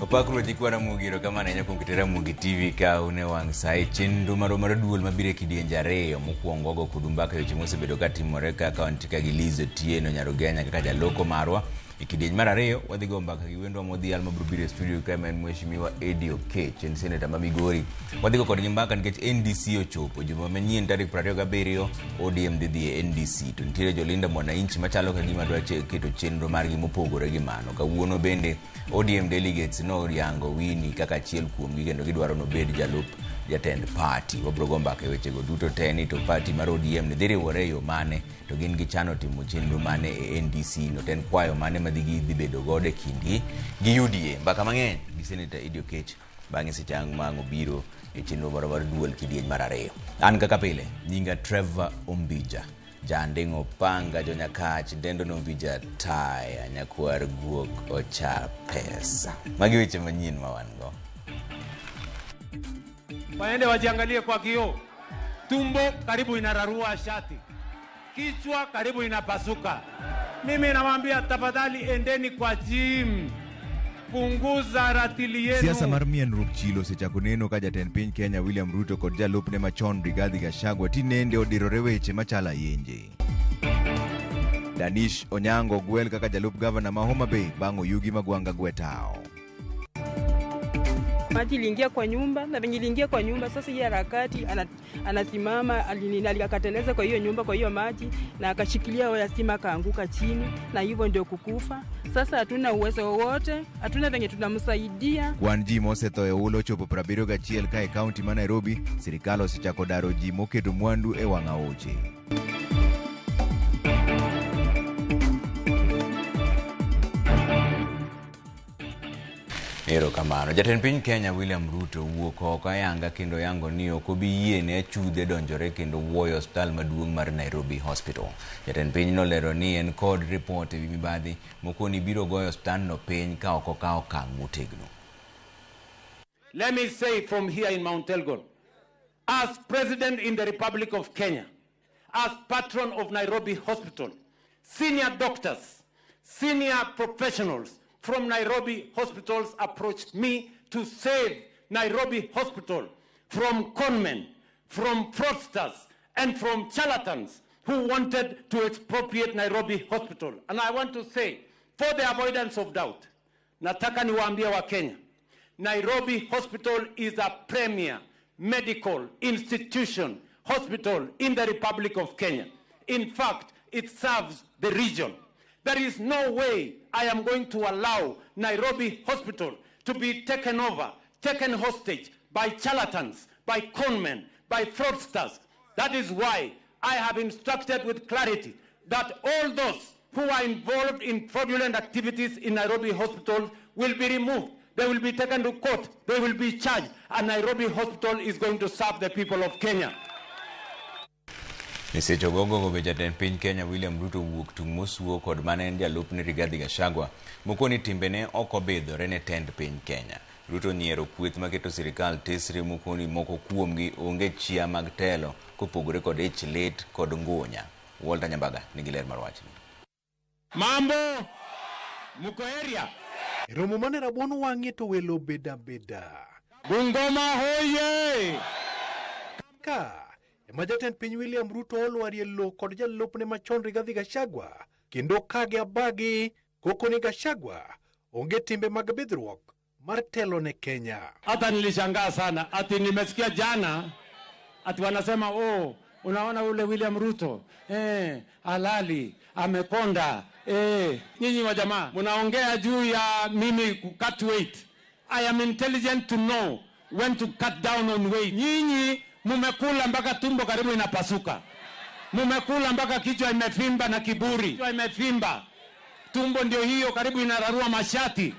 Opak Ruoth nyikwa Ramogi, erokamano ahinya kuom keto Ramogi TV ka un e wang' sa e chenro marwa mar duol mabiro e kidienje ariyo. Mokwongo wago kodu mbaka e weche mosebedo ka timore kaka wantie ka gi Liz Otieno Nyarugenya kaka jaloko marwa. E kidieny mar ariyo wadhi go mbaka gi wendwa modhial mabiro biro e studio ka ma en Mheshimiwa Eddie Oketch, en seneta ma Migori. Wadhi go kodgi mbaka nikech NDC ochopo juma manyien tarik 27 ODM dhi dhi e NDC to nitiere jolinda mwananchi machalo ka gima dwa keto chenro margi mopogore gi mano. Kawuono bende ODM delegates noyango Winnie kaka achiel kuomgi kendo gidwaro nobed jalup jatend party. Wabiro go mbaka e wechego duto te ni to party mar ODM ni dhi riwore e yo mane to gin gichano timo chenro mane e NDC no to en kwayo mane ma dhi dhi bedo godo e kindgi gi UDA. Mbaka mang'eny gi Senator Eddie Oketch bang'e seche ang' ma ang' obiro e chenro moro mar duol kidieny mar ariyo. An kaka pile, nyinga Trevor Ombija. Janding'o panga jonyakach dendo nombija taya nyakwar guok ocha pesa. Magi weche manyien ma wan go. Waende wajiangalie kwa kioo, tumbo karibu inararua shati, kichwa karibu inapasuka. Mimi nawaambia tafadhali, endeni kwa gym, punguza ratili yenu. Siasa mar mienruok chilo osechako neno ka jatend piny Kenya William Ruto kod jalupne machon Rigathi Gachagua tinende odirore weche machalo ayenje. Danish Onyango ogwel kaka jalup gavana ma Homa Bay bang' oyugi magwanga gwe tawo. Maji iliingia kwa nyumba na venye iliingia kwa nyumba sasa, hii harakati anasimama akateleza kwa hiyo nyumba kwa hiyo maji na akashikilia waya stima akaanguka chini, na hivyo ndio kukufa. Sasa hatuna uwezo wowote, hatuna venye tunamsaidia. Kwan ji mosetho e oula ochopo 71 ka e kaunti ma Nairobi, sirikal osechako daro ji moketo mwandu e wang' aoche. Erokamano. Jatend piny Kenya William Ruto wuok oko ayanga kendo yango ni ok obi yie ne achudhe donjore kendo wuoyo osiptal maduong' mar Nairobi Hospital. Jatend piny nolero ni en kod ripot ewi mibadhi mokoni biro goyo osiptandno piny ka ok okawo okang' motegno. Let me say from here in Mount Elgon, as President in the Republic of Kenya, as patron of Nairobi Hospital, senior doctors, senior professionals from Nairobi hospitals approached me to save Nairobi Hospital from conmen, from fraudsters, and from charlatans who wanted to expropriate Nairobi Hospital. And I want to say, for the avoidance of doubt, nataka niwaambie wa Kenya, Nairobi Hospital is a premier medical institution hospital in the Republic of Kenya. In fact, it serves the region. There is no way I am going to allow Nairobi Hospital to be taken over, taken hostage by charlatans, by conmen, by fraudsters. That is why I have instructed with clarity that all those who are involved in fraudulent activities in Nairobi Hospital will be removed. They will be taken to court. They will be charged. And Nairobi Hospital is going to serve the people of Kenya. E seche ogogogo be jatend piny Kenya William Ruto wuok tung' mosuo kod mane en jalupne Rigathi Gachagua mokoni timbene ok obidhore ne tend piny Kenya. Ruto nyiero kweth maketo sirikal tesre mokoni moko kuomgi onge chia mag telo kopogore kod ich lit kod ngunya. Walter Nyambaga nigi ler mar wachni. Mambo, muko area? E romo mane rabuon wang'ie to welo obeda abeda. Bungoma hoye! Ka ema jatend piny William Ruto olwarie lo kod jalupne machon Rigathi Gachagua kendo kage abagi koko ni Gachagua onge timbe mag bidhruok mar telo ne Kenya. Hata nilishangaa sana ati nimesikia jana ati wanasema oh, unaona ule William Ruto halali amekonda. Nyinyi wa jamaa mnaongea juu ya mimi ku cut weight. I am intelligent to know when to cut down on weight. Nyinyi mumekula mpaka tumbo karibu inapasuka, mumekula mpaka kichwa imefimba na kiburi, kichwa imefimba, tumbo ndio hiyo karibu inararua mashati.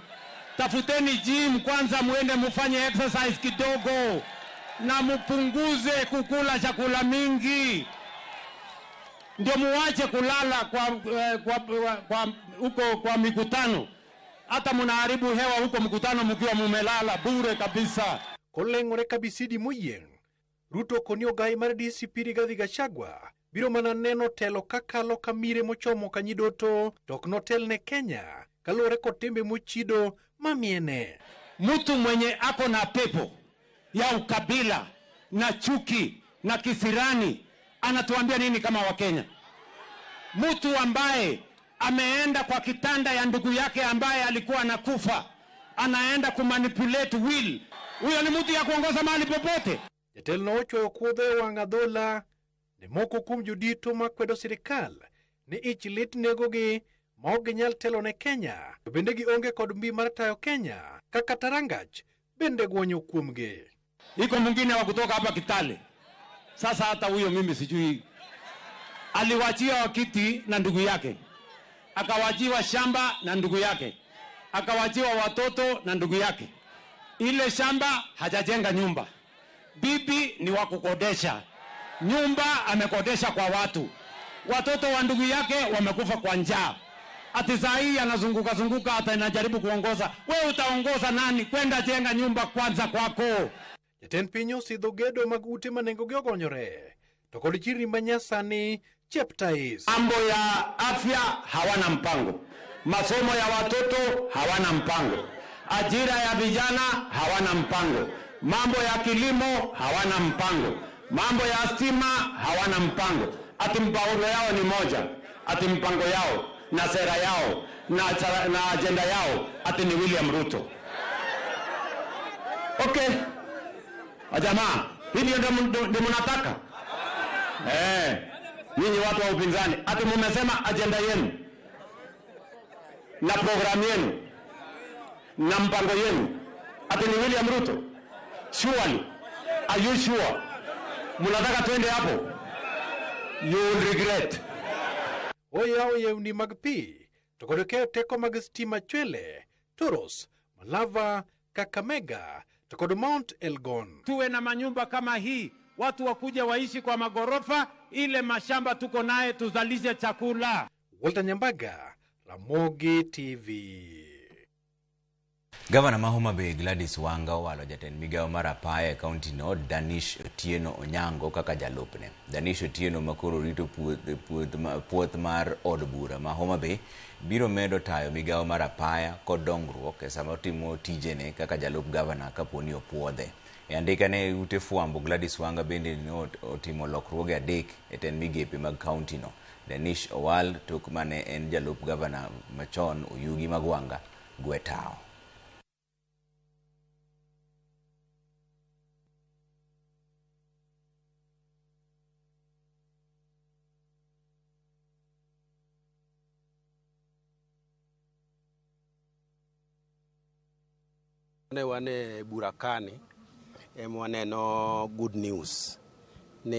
Tafuteni gym kwanza, muende mufanye exercise kidogo na mupunguze kukula chakula mingi, ndio muache kulala huko kwa mikutano. Hata mnaharibu hewa huko mkutano mkiwa mumelala bure kabisa. Koleng'ore kabisidi moyieng', Ruto koni ogai mar DCP Rigathi Gachagua biro mana neno telo kakalo kamire mochomo kanyidoto to ok notel ne Kenya kaluwore kod timbe mochido mamiene. Mtu mwenye ako na pepo ya ukabila na chuki na kisirani anatuambia nini kama Wakenya? Mtu ambaye ameenda kwa kitanda ya ndugu yake ambaye alikuwa anakufa, anaenda kumanipulate will, huyo ni mtu ya kuongoza mahali popote? Jatelo ochwoyo kudho e wang' adhola ne moko kuom jodito makwedo sirikal ni ich lit negogi ma ok ginyal telo ne Kenya, to bende gionge kod mbi mar tayo Kenya kaka Tarangach bende gwonyo kuomgi. Iko mwingine wa kutoka hapa Kitale. Sasa hata huyo mimi sijui, aliwachiwa kiti na ndugu yake, akawachiwa shamba na ndugu yake, akawachiwa watoto na ndugu yake. Ile shamba hajajenga nyumba, bibi ni wa kukodesha, nyumba amekodesha kwa watu, watoto wa ndugu yake wamekufa kwa njaa. Ati saa hii anazunguka zunguka, hata anajaribu kuongoza. We utaongoza nani? Kwenda jenga nyumba kwanza kwako. Jatend piny osidho gedo mag ute ma nengogi ogonyore to kod chirni manyasani Cheptais. Mambo ya afya hawana mpango, masomo ya watoto hawana mpango, ajira ya vijana hawana mpango, mambo ya kilimo hawana mpango, mambo ya stima hawana mpango. Ati mpango yao ni moja, ati mpango yao na sera yao na agenda yao ati ni William Ruto. Okay, jamaa, hivyo ndio mnataka? Nyinyi watu wa upinzani, ati mmesema agenda yenu na programu yenu na mpango yenu ati ni William Ruto? Surely, are you sure? Mnataka twende hapo? You will regret. Oyawo yewni mag pi to kod keyo teko mag stima Chwele, Toros, Malava, Kakamega to kod Mount Elgon. Tuwe na manyumba kama hii, watu wakuja waishi kwa magorofa, ile mashamba tuko naye tuzalishe chakula. Walter Nyambaga, Ramogi TV. Gavana ma Homa Bay Gladys Wanga owalo jatend migawo mar apaya e kaunti no Danish Otieno Onyango kaka jalupne. Danish Otieno makoro rito puoth mar od bura ma Homa Bay biro medo tayo migawo mar apaya kod dongruok e sama otimo tijene kaka jalup gavana kaponi opuodhe. E andika ne ute fwambo, Gladys Wanga bende ne otimo lokruoge 3 e tend migepe mag kaunti no. Danish owal tok mane en jalup gavana machon Oyugi Magwanga Gwetao. Ne wane burakani ema waneno good news ni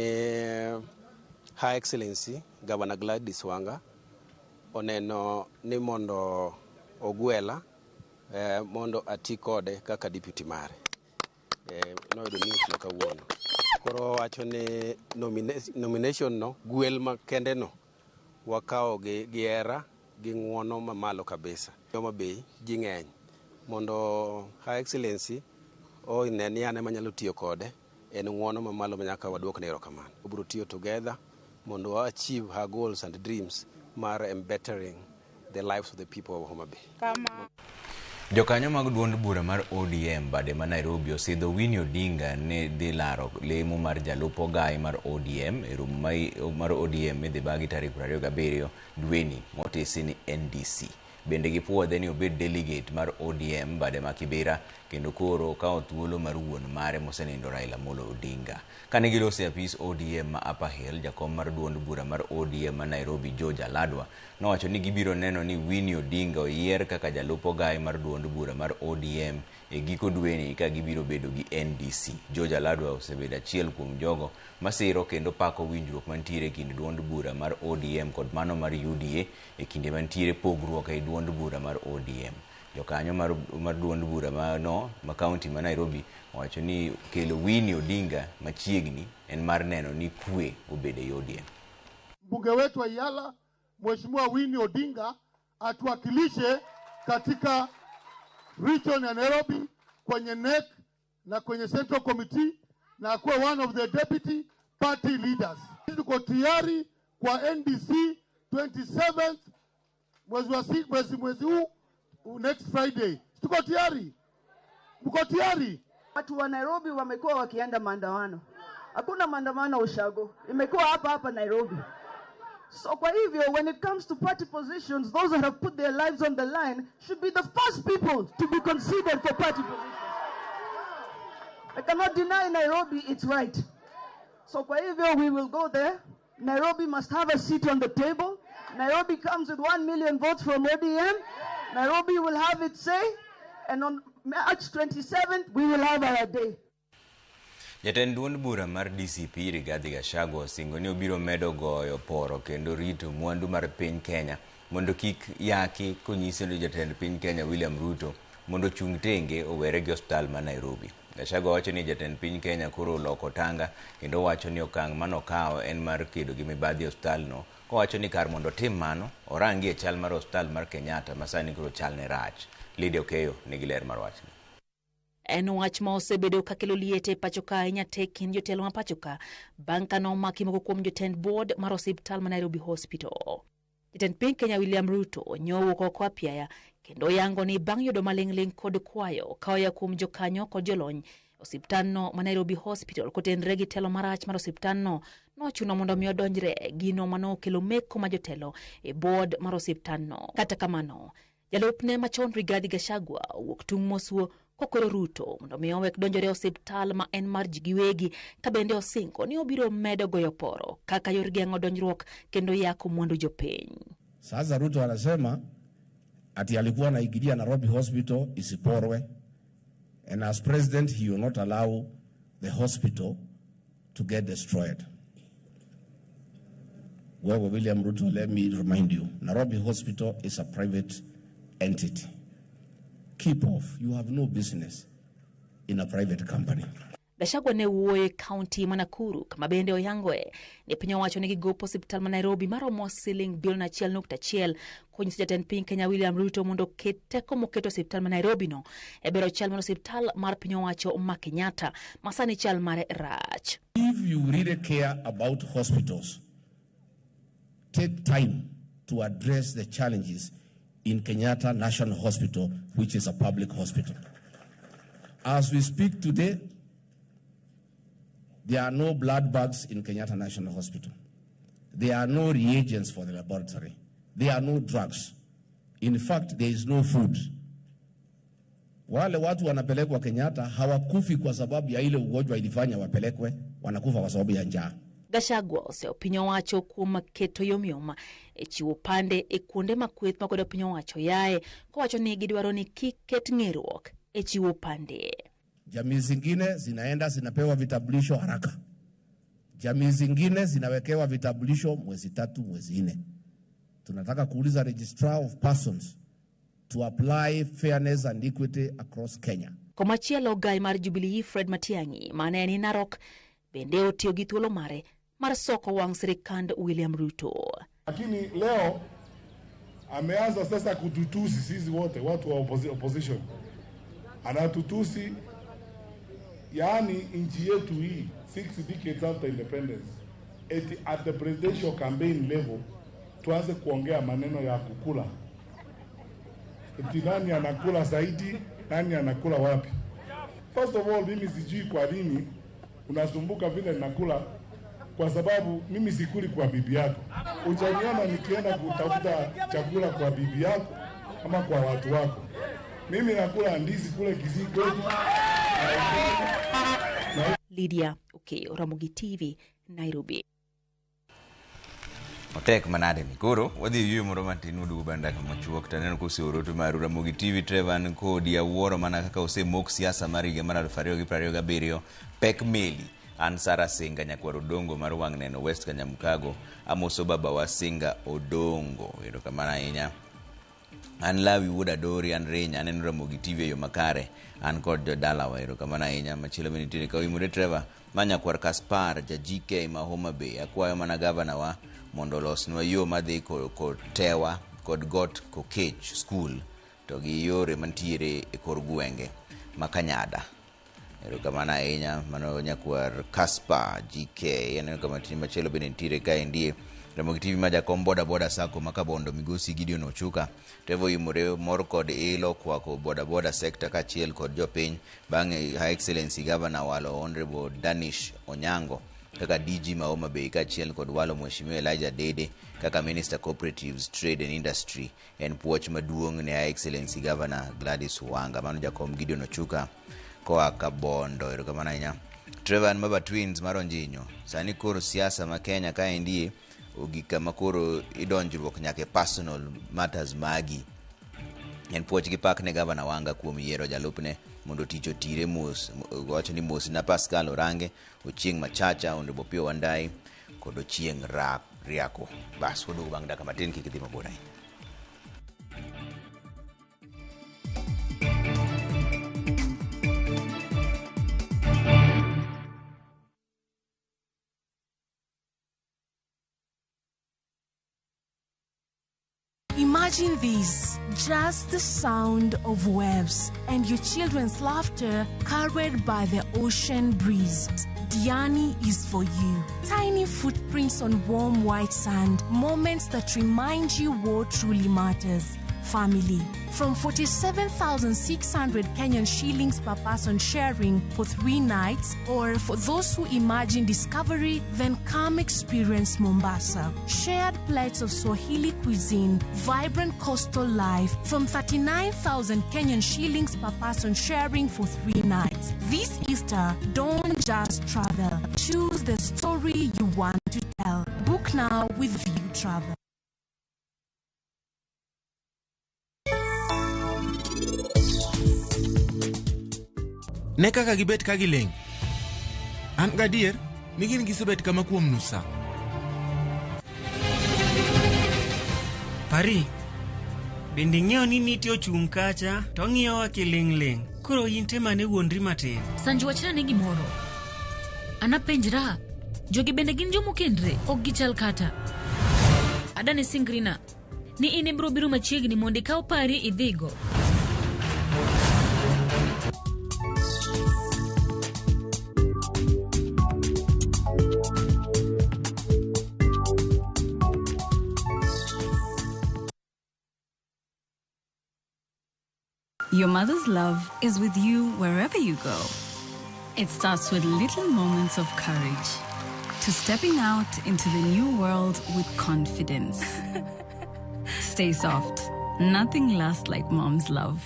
Her Excellency Governor Gladys Wanga oneno ni mondo ogwela mondo ati kode kaka deputy mare. Noyudo news no kawuono. Koro wacho ni nomination no gwel makende no wakawo gi hera gi ng'uono mamalo kabisa. Homa Bay ji ng'eny mondo Her Excellency one ni an ema anyalo tiyo kode en ng'uono mamalo manyaka waduokne erokamano. Wabiro tiyo together mondo wa achieve her goals and dreams mar bettering the lives of the people of Homa Bay. Jokanyo mag duond bura mar ODM bade ma Nairobi osidho Winnie Odinga ne dhi laro lemo mar jalup ogai mar ODM e romo mar ODM idhi bagi tarik 27 dweni motisi ni NDC. Bende gipuodhe ni obed delegate mar ODM bade ma Kibera kendo koro okawo thuolo mar wuon mare mosenindo Raila Amolo Odinga. Kane giloso e apis ODM ma Upper Hill, jakom mar duond bura mar ODM ma Nairobi George Aladwa nowacho ni gibiro neno ni Winnie Odinga oyier kaka jalup ogai mar duond bura mar ODM e giko dweni ka gibiro bedo gi NDC. George Aladwa osebedo achiel kuom jogo masiro kendo pako winjruok mantiere e kind duond bura mar ODM kod mano mar UDA e kinde mantiere pogruok e duond bura mar ODM. Jokanyo mar duond bura no ma kaunti ma Nairobi owacho ni kelo Winnie Odinga machiegni en mar neno ni kwe obedo e ODM. Mbunge wetu wa Yala Mheshimiwa Winnie Odinga atuwakilishe katika region ya Nairobi kwenye NEC na kwenye Central Committee na akuwe one of the deputy party leaders. Tuko tayari kwa NDC 27th mwezi huu, next Friday. Tuko tayari. Mko tayari? Watu wa Nairobi wamekuwa wakienda maandamano. Hakuna maandamano ushago, imekuwa hapa hapa Nairobi. So kwa hivyo, when it comes to party positions, those that have put their lives on the line should be the first people to be considered for party positions. I cannot deny Nairobi its right. So kwa hivyo, we will go there. Nairobi must have a seat on the table. Nairobi comes with 1 million votes from ODM. Nairobi will have its say. And on March 27th, we will have our day. Jatend duond bura mar DCP Rigathi Gachagua osingo ni obiro medo goyo poro kendo rito mwandu mar piny Kenya mondo kik yaki, konyiso ni jatend piny Kenya William Ruto mondo ochung tenge owere gi osiptal ma Nairobi. Gachagua wacho ni jatend piny Kenya koro oloko tanga kendo wacho ni okang' manokawo en mar kedo gi mibadhi e osiptal no, kowacho ni kar mondo otim mano, orangie chal mar osiptal mar Kenyatta ma sani koro chalne rach. Lydia Okeyo nigi ler mar wachni. En wach ma osebedo kakelo liet e pacho ka ahinya te kind jotelo ma pacho ka bang' ka nomaki moko kuom jotend board mar osiptal ma Nairobi Hospital. Jatend piny Kenya William Ruto nyowuok oko apiaya kendo yango ni bang' yudo maling'ling' kod kwayo ka oya kuom jokanyo kod jolony osiptandno ma Nairobi Hospital kotenre gi telo marach mar osiptandno, nochuno mondo mi odonjre gino manokelo meko ma jotelo e board mar osiptandno. Kata kamano, jalupne machon Rigathi Gachagua owuok tung' mosuo kokwero Ruto mondo mi owek donjore e osiptal ma en mar ji giwegi, ka bende osingo ni obiro medo goyo poro kaka yor geng'o donjruok kendo yako mwandu jopiny. Sasa Ruto anasema ati alikuwa anaingilia Nairobi Hospital isiporwe, and as president he will not allow the hospital to get destroyed. Wewe William Ruto, let me remind you, Nairobi Hospital is a private entity. Keep off. You have no business in a private company. Gachagua ne wuoyo e kaunti ma Nakuru, kama bende oyangoe ni piny owacho nigi gop osiptal ma Nairobi maromo siling bilion 1.1, konyiso jatend piny Kenya William Ruto mondo oket teko moketo osiptal ma Nairobi no e bero chal mar osiptal mar piny owacho ma Kenyatta ma sani chal mare rach. If you really care about hospitals, take time to address the challenges in Kenyatta National Hospital, which is a public hospital. As we speak today, there are no blood bags in Kenyatta National Hospital. There are no reagents for the laboratory. There are no drugs. In fact, there is no food. Wale watu wanapelekwa Kenyatta hawakufi kwa sababu ya ile ugonjwa ilifanya wapelekwe, wanakufa kwa sababu ya njaa. Gachagua oseyo piny owacho kuom keto yomyom e chiwo pande e kuonde ma kweth magodo piny owacho yae, kowacho ni gidwaro ni kik ket ng'eruok e chiwo pande. Jamii zingine zinaenda zinapewa vitambulisho haraka. Jamii zingine zinawekewa vitambulisho mwezi 3, mwezi 4. Tunataka kuuliza Registrar of Persons to apply fairness and equity across Kenya. Komachielo, gai mar Jubilee Fred Matiang'i mane ni Narok bende otiyo gi thuolo mare mar soko wang' sirikand William Ruto. Lakini leo ameanza sasa kututusi sisi wote watu wa opposition. Anatutusi, yaani nchi yetu hii 6 decades after independence, eti at the presidential campaign level tuanze kuongea maneno ya kukula. Eti nani anakula zaidi, nani anakula wapi? First of all, mimi sijui kwa nini unasumbuka vile nakula, kwa sababu mimi sikuli kwa bibi yako. Hujaniona nikienda kutafuta chakula kwa bibi yako ama kwa watu wako. Mimi nakula ndizi kule Kisii kwetu. Lydia Okeyo, Ramogi TV, Nairobi. Otek manade ni koro wadhi yueyo moro matin waduogo bang' dakika machuok to aneno koseoro ote maru. Ramogi TV, Trevor an kodi awuoro mana kaka osemok siasa mar higa mar 2027 pek meli. An Sara Singa nyakwar Odongo mar wang' neno West Kanyamkago, amoso babawa Singa Odongo, erokamano ahinya. An Lawi wuod Adori, an Rinya, aneno Ramogi TV e yo makare, an kod jodalawa, erokamano ahinya. Machielo be nitiere ka oimore Trevor ma nyakwar Kaspar ja GK ma Homa Bay, akwayo mana gavana wa mondo olosnwa yo madhi Kotewa kod Got Kokech School to gi yore mantiere e kor gwenge ma Kanyada. Erokamano ahinya, mano nyakwar Kaspar GK. Aneno kama machielo bende nitiere kaendie. Ramogi TV ma jakom boda boda sacco ma Kabondo migosi Gideon Ochuka Trevor oyimore mor kod ilo kwako boda boda sector kaachiel kod jopiny bang' Her Excellency Governor walo Honorable Danish Onyango kaka DG ma Homa Bay kaachiel kod walo Mheshimiwa Elijah Dede kaka Minister Cooperatives, Trade and Industry en puoch maduong' ne Her Excellency Governor Gladys Wanga. Mano jakom Gideon Ochuka koa Kabondo. Erokamano ahinya. Trevor an Baba Twins mar Onjinyo. Sani koro siasa ma Kenya kaendie ogik kama koro idonjruok nyaka e personal matters magi. En puoch gi pak ne Gavana Wanga kuom yiero jalupne mondo tich otire mos. Wacho ni mos na Pascal Orange, Ochieng' Machacha, Honorable Opiyo Wandayi kod Ochieng' Riako. Bas, waduogo bang' dakika matin, kik idhi mabor ahinya. Imagine this, just the sound of waves and your children's laughter carried by the ocean breeze. Diani is for you. Tiny footprints on warm white sand, moments that remind you what truly matters. Family. From 47,600 Kenyan shillings per person sharing for 3 nights, or for those who imagine discovery, then come experience Mombasa. Shared plates of Swahili cuisine, vibrant coastal life, from 39,000 Kenyan shillings per person sharing for 3 nights. This Easter, don't just travel. Choose the story you want to tell. Book now with View Travel. Ne kaka gibet ka giling'. An gadier ni gin gisebet kama kuom nus sa. Pari, bende ing'eyo ni nitie ochung' kacha to ng'iyowa kiling' ling'. Koro in tema ne wuondri matin. Sanju wachna ne gimoro. Anapenjra, jogi bende gin jomokendre? Ok gichal kata. Adane singrina ni in ibiro biro machiegni mondo ikaw pari idhigo. Your mother's love is with you wherever you go. It starts with little moments of courage, to stepping out into the new world with confidence. Stay soft. Nothing lasts like mom's love.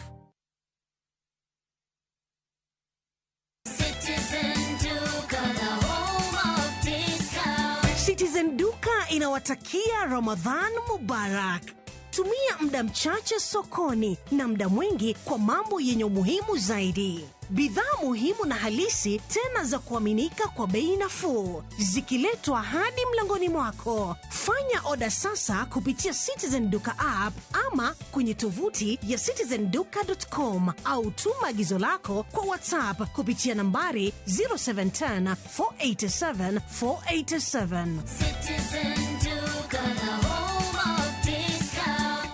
Citizen Duka inawatakia Ramadhan Mubarak. Tumia muda mchache sokoni na muda mwingi kwa mambo yenye umuhimu zaidi. Bidhaa muhimu na halisi tena za kuaminika kwa bei nafuu, zikiletwa hadi mlangoni mwako. Fanya oda sasa kupitia Citizen Duka app ama kwenye tovuti ya citizenduka.com au tuma agizo lako kwa WhatsApp kupitia nambari 0710 487 487. Citizen Duka, the home of discount.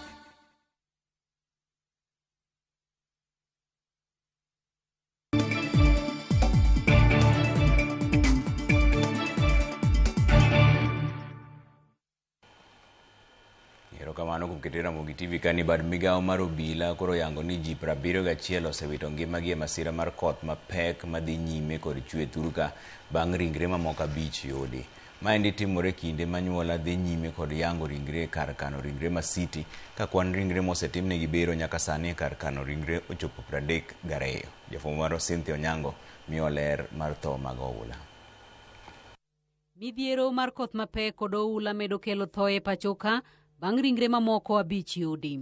Erokamano kuom keto Ramogi TV kani bad migawo mar obila koro yango ni ji 71 osewito ngimagi e masira mar koth mapek madhi nyime kod chwe thurka bang' ringre mamoko 5 yudi. Maendi timore kinde ma nyuola dhi nyime kod yango ringre kar kano ringre ma City ka kwan ringre mosetimnegi bero nyaka sani kar kano ringre ochopo 32. Jafwambo marwa Cynthia Onyango miyo ler mar tho mag oula. Midhiero mar koth mapek kod oula medo kelo tho e pachoka bang' ringre mamoko 5 yudi.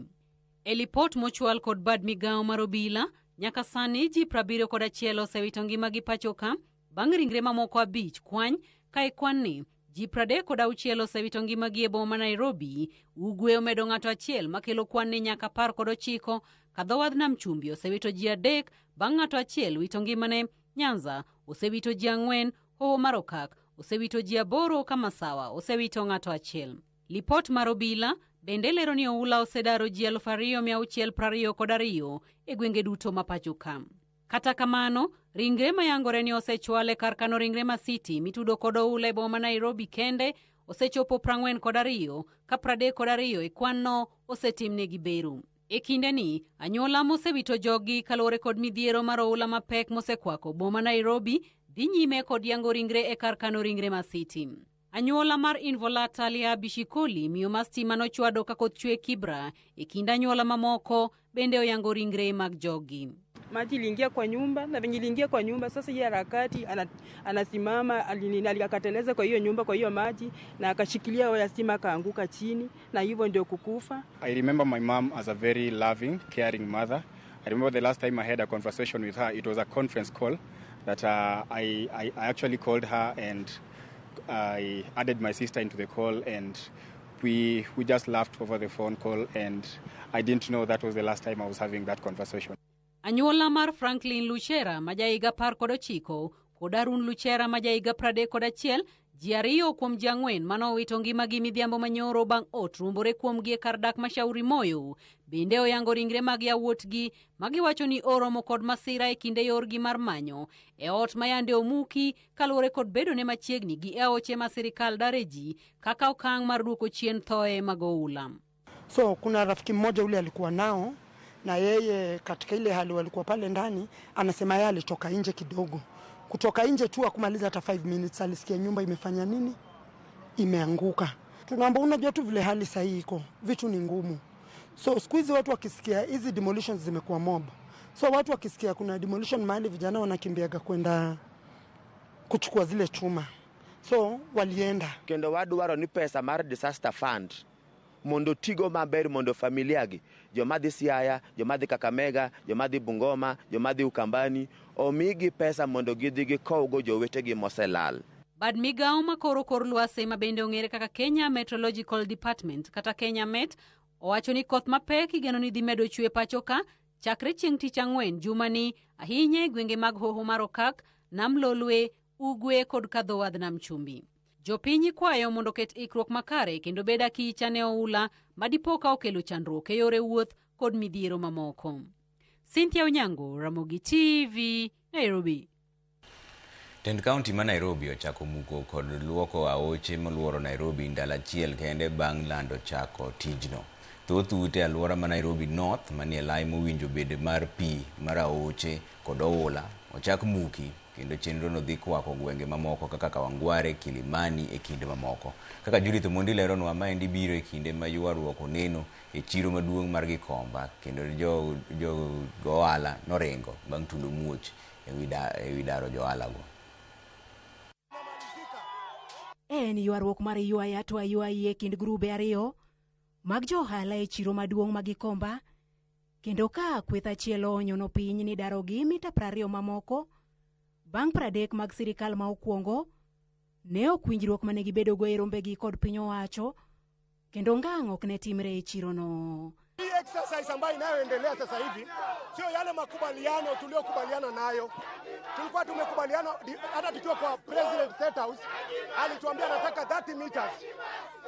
E lipot mochwal kod bad migawo mar obila, nyaka sani ji 71 osewito ngimagi pachoka bang' ringre mamoko 5 kwany, ka e kwan ni ji 36 osewito ngimagi e boma ma Nairobi. Ugwe omedo ng'ato achiel makelo kwan ni nyaka 19, ka dho wadh Nam Chumbi osewito ji 3 bang' ng'ato achiel wito ngimane. Nyanza osewito ji 4, Hoho mar Okak osewito ji 8, ka Masawa osewito ng'ato achiel. Lipot mar obila bende lero ni oula osedaro ji 2622 e gwenge duto ma pacho ka. Kata kamano, ringre mayangore ni osechwal e kar kano ringre ma City mitudo kod oula e boma ma Nairobi kende osechopo 42 ka 32 e kwan-no osetimnegi bero. E kindeni, anyuola mosewito joggi kaluwore kod midhiero mar oula mapek mosekwako boma Nairobi dhi nyime kod yango ringre e kar kano ringre ma City. Anyuola mar Involata Lia Bishikoli, miyo ma stima nochwado ka koth chwe Kibra, e kind anyuola mamoko bende oyango ringre mag joggi. Maji iliingia kwa nyumba na venye iliingia kwa nyumba sasa, hii harakati anasimama akateleza kwa hiyo nyumba kwa hiyo maji na akashikilia waya stima akaanguka chini, na hivyo ndio kukufa. I remember my mom as a very loving, caring mother. I remember the last time I had a conversation with her, it was a conference call that I actually called her and I added my sister into the call, and we just laughed over the phone call, and I didn't know that was the last time I was having that conversation. Anyuola mar Franklin Luchera ma jahiga 19 kod Arun Luchera ma jahiga 31, ji ariyo kuom ji ang'wen manowito ngimagi midhiambo manyoro bang' ot ruombore kuomgi e kar dak ma Shauri Moyo bende oyango ringre mag yawuotgi magiwacho ni oromo kod masira e kinde yorgi mar manyo e ot ma yande omuki kaluwore kod bedone machiegni gi aoche ma sirikal dare ji kaka okang' mar duoko chien thoe mag oula. So kuna rafiki mmoja ule alikuwa nao na yeye katika ile hali walikuwa pale ndani, anasema yeye alitoka nje kidogo. Kutoka nje tu akumaliza hata 5 minutes alisikia nyumba imefanya nini? Imeanguka. Tunaomba, unajua tu vile hali sahihi iko, vitu ni ngumu. So siku hizi watu wakisikia hizi demolitions zimekuwa mob. So watu wakisikia kuna demolition mahali, vijana wanakimbiaga kwenda kuchukua zile chuma. So walienda. Kendo wadwaro ni pesa mar disaster fund mondo tigo maber mondo familia gi joma dhi Siaya, joma dhi Kakamega, joma dhi Bungoma, joma dhi Ukambani omigi pesa mondo gidhi gikowgo jowetegi moselal. Bad migao makoro kor lwasi ma bende ong'ere kaka Kenya Meteorological Department kata Kenya Met owacho ni koth mapek igeno ni dhi medo chwe pacho ka chakre chieng' tich ang'wen jumani ahinya e gwenge mag hoho mar Okak, Nam Lolwe, Ugwe kod kadho wadh Nam Chumbi. Jopiny ikwayo mondo oket ikruok makare kendo bed akicha ne oula madipo ka okelo chandruok e yore wuoth kod midhiero mamoko. Cynthia Onyango, Ramogi TV, Nairobi. Tend kaunti ma Nairobi ochako muko kod luoko aoche moluoro Nairobi ndalo achiel kende bang' lando chako tijno. Thoth ute alwora ma Nairobi North manie lai mowinjo bed mar pi mar aoche kod oula ochak muki kendo chenrono dhi kwako gwenge mamoko kaka Kawangware, Kilimani e kinde mamoko. Kaka Judith Omondi leronwa, maendi biro e kinde ma ywaruok oneno e chiro maduong' mar Gikomba kendo jo ohala noringo bang' tulo muoch ewi daro johala go. En ywaruok mar ywaya to aywayi e kind grube ariyo mag johala e chiro maduong' ma Gikomba, kendo ka kweth achiel onyono piny ni darogi mita 20 mamoko bang' 30 mag sirikal ma okwongo ne ok winjruok mane gibedogo e rombegi kod piny owacho kendo ngang' ok ne timre e chirono. Hii exercise ambayo inayoendelea sasa hivi sio yale makubaliano tuliyokubaliana nayo. Tulikuwa tumekubaliana hata tukiwa kwa President State House, alituambia anataka 30 meters.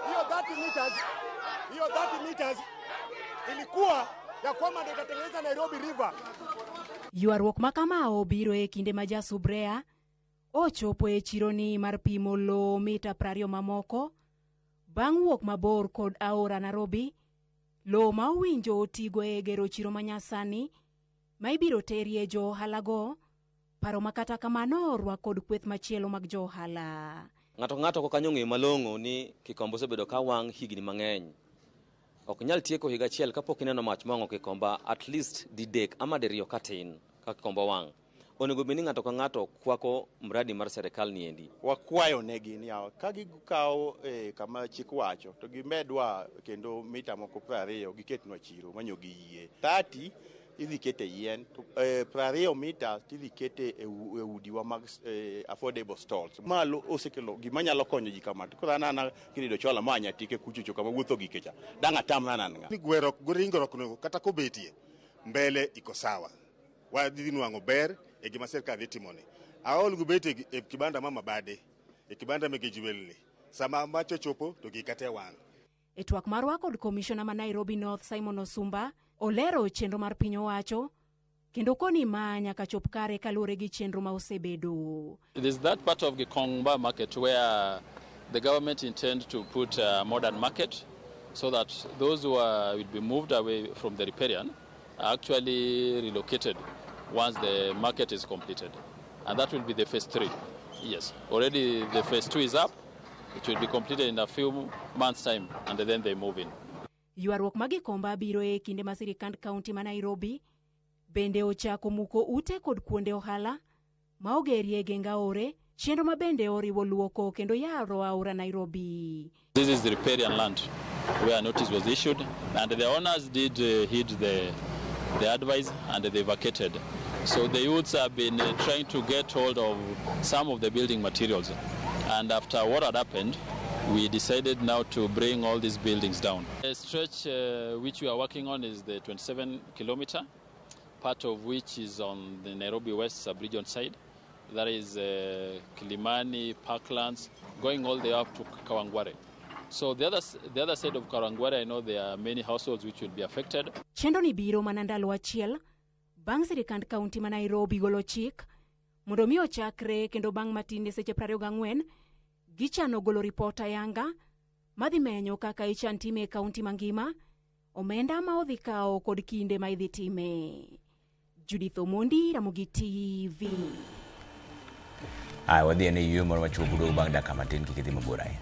Hiyo 30 meters, hiyo 30 meters ilikuwa ya kwamba ndio itatengeneza Nairobi River. Ywaruok ma kama obiro e kinde ma Jasubrea ochopo e chironi mar pimo lowo mita 20 mamoko bang' wuok mabor kod aora Nairobi. Lowo ma owinjo otigo e gero chiro manyasani ma ibiro terie jo ohalago, paro ma kata kamano orwak kod kweth machielo mag jo ohala. Ng'ato ng'ato ko kanyo ng'eyo malong'o ni Kikomba osebedo ka wang' higni mang'eny. Ok nyal tieko higa achiel kapok ineno mach mowang'o Kikomba at least didek ama diriyo katin ka Kikomba wang'. Onego bed ni ng'ato ka ng'ato kwako mradi mar serikal ni endi. Wakwayo negi ni yawa ka gikawo kama chik wacho to gimedwa kendo mita moko 20 giketnwa chiro manyo giyie. 30 idhi kete yien, 20 mita tidhi kete e udiwa mag affordable stalls. Malo osekelo gima nyalo konyo ji kama. Koro an ana kirido chola ma anyatike kuchocho kama wuotho gi kecha. Dang' atamra nan ng'a. Ni gwerok go ringruok no kata kobetie mbele iko sawa. Wadhi nwang'o ber e gima sirkal dhi timone. Aol go bet e kibanda ma Mabade, e kibanda mege jiwelni. Sama macho chopo to gikate wang'. E twak marwa kod komishona ma Nairobi North Simon Osumba olero chenro mar piny owacho kendo koni ma nyaka chop kare kaluwore gi chenro ma osebedo. It is that part of Gikomba market where The government intend to put a modern market so that those who will be moved away from the riparian are actually relocated once the market is completed. And that will be the phase 3. Yes, already the phase 2 is up. It will be completed in a few months' time, and then they move in. Ywaruok ma Gikomba biro e kinde ma sirikand kaunti ma Nairobi bende ochako muko ute kod kuonde ohala ma ogerie geng aore, chenro ma bende oriwo luoko kendo yaro aora Nairobi. This is the riparian land where notice was issued, and the owners did heed the advice and they vacated. So the youths have been trying to get hold of some of the building materials. And after what had happened, we decided now to bring all these buildings down. The stretch which we are working on is the 27 kilometer, part of which is on the Nairobi West sub-region side. That is Kilimani, Parklands, going all the way up to Kawangware. So the other side of Kawangware, I know there are many households which will be affected. Chenro ni biro mana ndalo achiel bang' sirikand kaunti ma Nairobi golo chik mondo mi ochakre kendo bang' matin e seche 24 gichano golo ripot ayanga madhi menyo kaka ichan time e kaunti mangima, omenda ma odhi kawo kod kinde ma idhi time. Judith Omondi, Ramogi TV. Aya, wadhi ane yueyo moro machuok uduogo bang' dakika matin kik idhi mabor ahinya.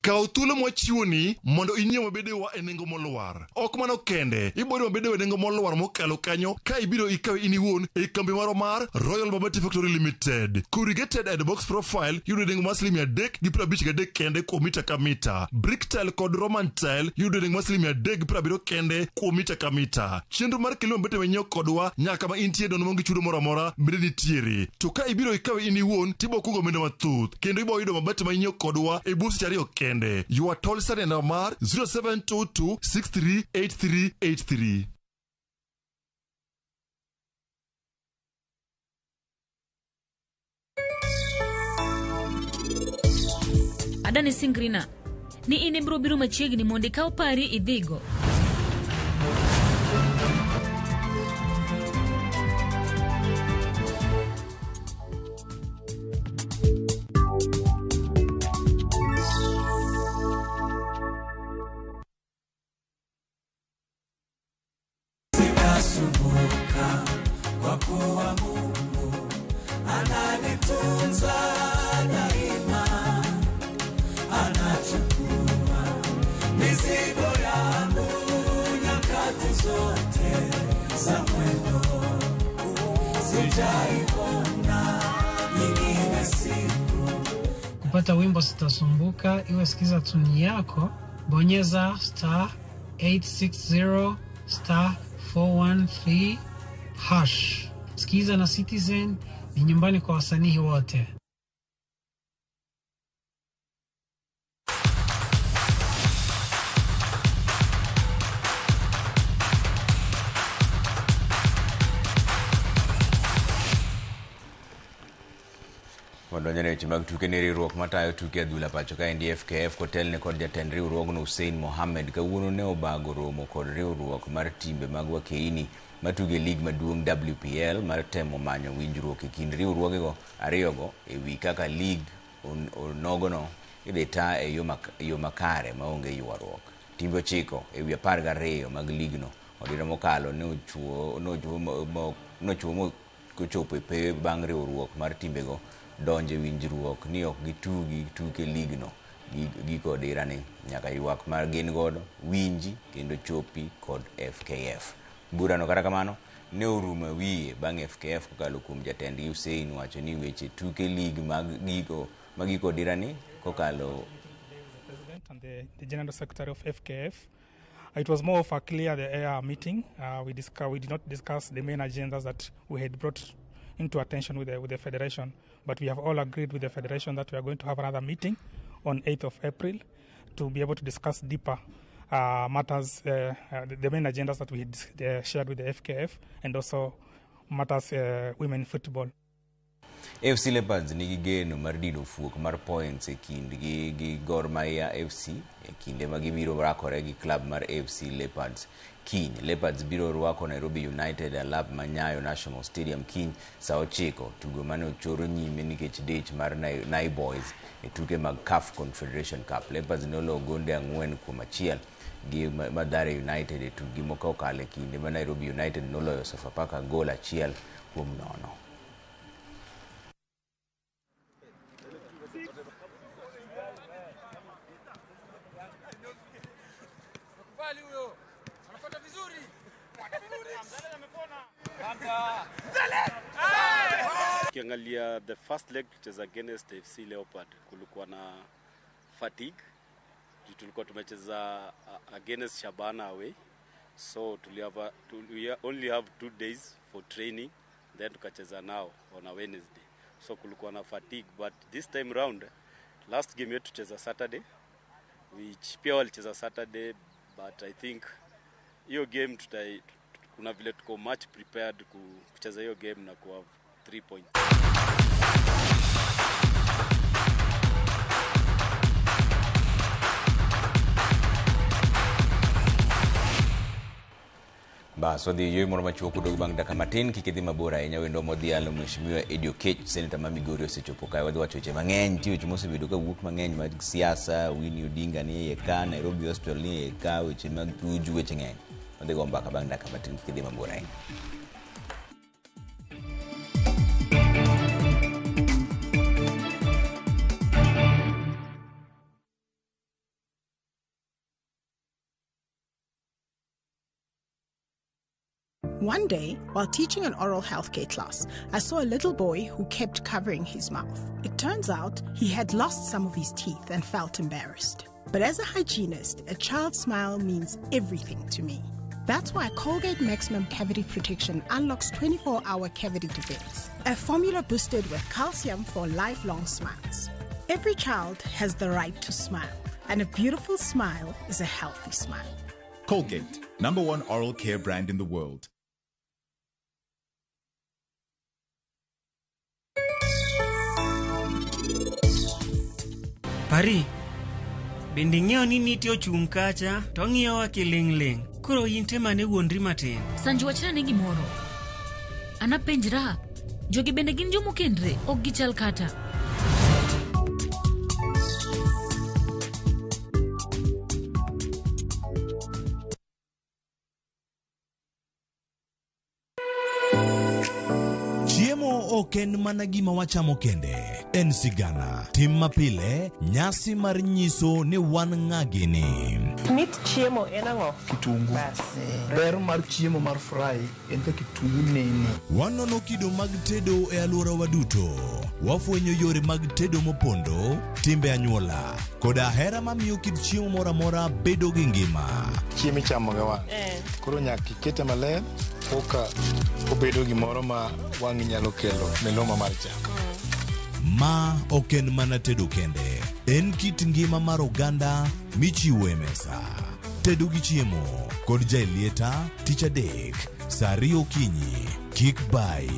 Kaw thuolo mwachiwoni mondo inyiew mabedewa e nengo molwar. Ok mano kende, iboyudo mabedewa e nengo molwar mokalo kanyo ka ibiro ikawe in iwuon e kambi marwa mar Royal Mabati Factory Limited. Corrugated and box profile yudo e nengo mar siling 353 kende kuom mita ka mita. Brick tile kod Roman tile yudo e nengo mar siling 370 kende kuom mita ka mita. Chenro mar kelo mabete manyiew kodwa nyaka kama intie nono maonge chudo moro amora bende nitiere. To ka ibiro ikawe in iwuon tibo kungo omenda mathoth kendo ibo yudo mabati manyiew kodwa e bwo seche 2 kende. You are told send number 0722 638383. Adani singrina ni in ibiro biro machiegni mondo ikaw pari idhigo. Sitasumbuka kwa kuwa Mungu ananitunza daima, anachukua mizigo yangu nyakati zote za mwendo. Sijaiona nyingine siku. Kupata wimbo Sitasumbuka, iwe sikiza tuni yako, bonyeza star 860 star 413 hash. Sikiza na Citizen ni nyumbani kwa wasanii wote. Wadonjo e weche mag tuke ni riwruok matayo tuke adhula pacho ka endi FKF kotelne kod jatend riwruogno Hussein Mohamed kawuono ne obago romo kod riwruok mar timbe mag wakeini matugo e lig maduong' WPL mar temo manyo winjruok e kind riwruogego ariyogo e wi kaka lig onogono idhi taa e yo makare maonge ywaruok. Timbe 9 e wi 12 mag ligno odira mokalo ne ochuo kochopo e pewe bang' riwruok mar timbego donje winjruok ni ok gitugi tuke ligno giko odira ni nyaka ywak mar gin godo winji kendo chopi kod FKF. Burano kata kamano ne orumo e wiye bang' FKF kokalo kuom jatendgi Hussein wacho ni weche tuke lig mag giko odira ni kokalo and the General Secretary of FKF. It was more of a clear the air meeting. We did not discuss the main agendas that we had brought into attention with the federation, but we have all agreed with the federation that we are going to have another meeting on 8th of April to be able to discuss deeper matters, the main agendas that we had shared with the FKF, and also matters women football. AFC Leopards nigi geno mar dino fuok mar points e kindgi gi Gor Mahia FC e kinde ma gibiro rakore gi klab mar AFC Leopards kiny. Leopards biro rwako Nairobi United e alap ma Nyayo National Stadium kiny saa 9, tugo mane ochoro nyime nikech dich mar Naiboys e tuke mag CAF Confederation Cup. Leopards noloyo gonde 4-1 gi Mathare United e tukgi mokalo e kinde ma Nairobi United noloyo Sofapaka gol 1-0. Ukiangalia the first leg tulicheza against FC Leopard, kulikuwa na fatigue. Tulikuwa tumecheza against Shabana away, so we only have 2 days for training, then tukacheza nao on a Wednesday, so kulikuwa na fatigue. But this time round, last game yetu tucheza Saturday, which pia walicheza Saturday, but I think hiyo game kuna vile tuko much prepared kucheza hiyo game na kuwa 3 points. Bas wadhi yweyo moro machuok odog bang' dakika matin kik idhi mabor ahinya. Wendo modhialo Mheshimiwa Eddy Oketch, seneta ma Migori osechopo kae. Wadhi wacho weche mang'eny, nitie weche mosebedo ka wuok mang'eny mag siasa, Winnie Odinga ni iye ka, Nairobi Hospital ni iye ka, weche mag Tuju, weche ng'eny. Wadhi go mbaka bang' dakika matin kik idhi mabor ahinya. One day, while teaching an oral healthcare class, I saw a little boy who kept covering his mouth. It turns out he had lost some of his teeth and felt embarrassed. But as a hygienist, a child's smile means everything to me. That's why Colgate Maximum Cavity Protection unlocks 24-hour cavity defense, a formula boosted with calcium for lifelong smiles. Every child has the right to smile, and a beautiful smile is a healthy smile. Colgate, #1 oral care brand in the world. Pari, bende ing'eyo ni nitie ochung' kacha to ng'iyowa kiling' ling'. Koro in temane wuondri matin. Sanju wachna ne gimoro. Anapenjra, jogi bende gin jomokendre, ok gichal kata. Chiemo ok en mana gima wachamo kende, en sigana, tim mapile, nyasi mar nyiso ni wan ng'a gini. Mit chiemo en ang'o? Kitungu. Ber mar chiemo mar fry en ka kitungu nene. Wanono kido mag tedo e alworawa duto. Wafwenyo yore mag tedo mopondo, timbe anyuola, koda hera mamiyo kit chiemo moro amora bedo gi ngima. Chiemo ichamo gi wang'. Koro nyaka ikete maler koka obedo gimoro ma wang'i nyalo kelo miluma mar chak. Ma ok en mana tedo kende, en kit ngima mar oganda michiwo e mesa. Tedo gi chiemo kod Jaelieta tich adek saa 2 okinyi. Kik bai.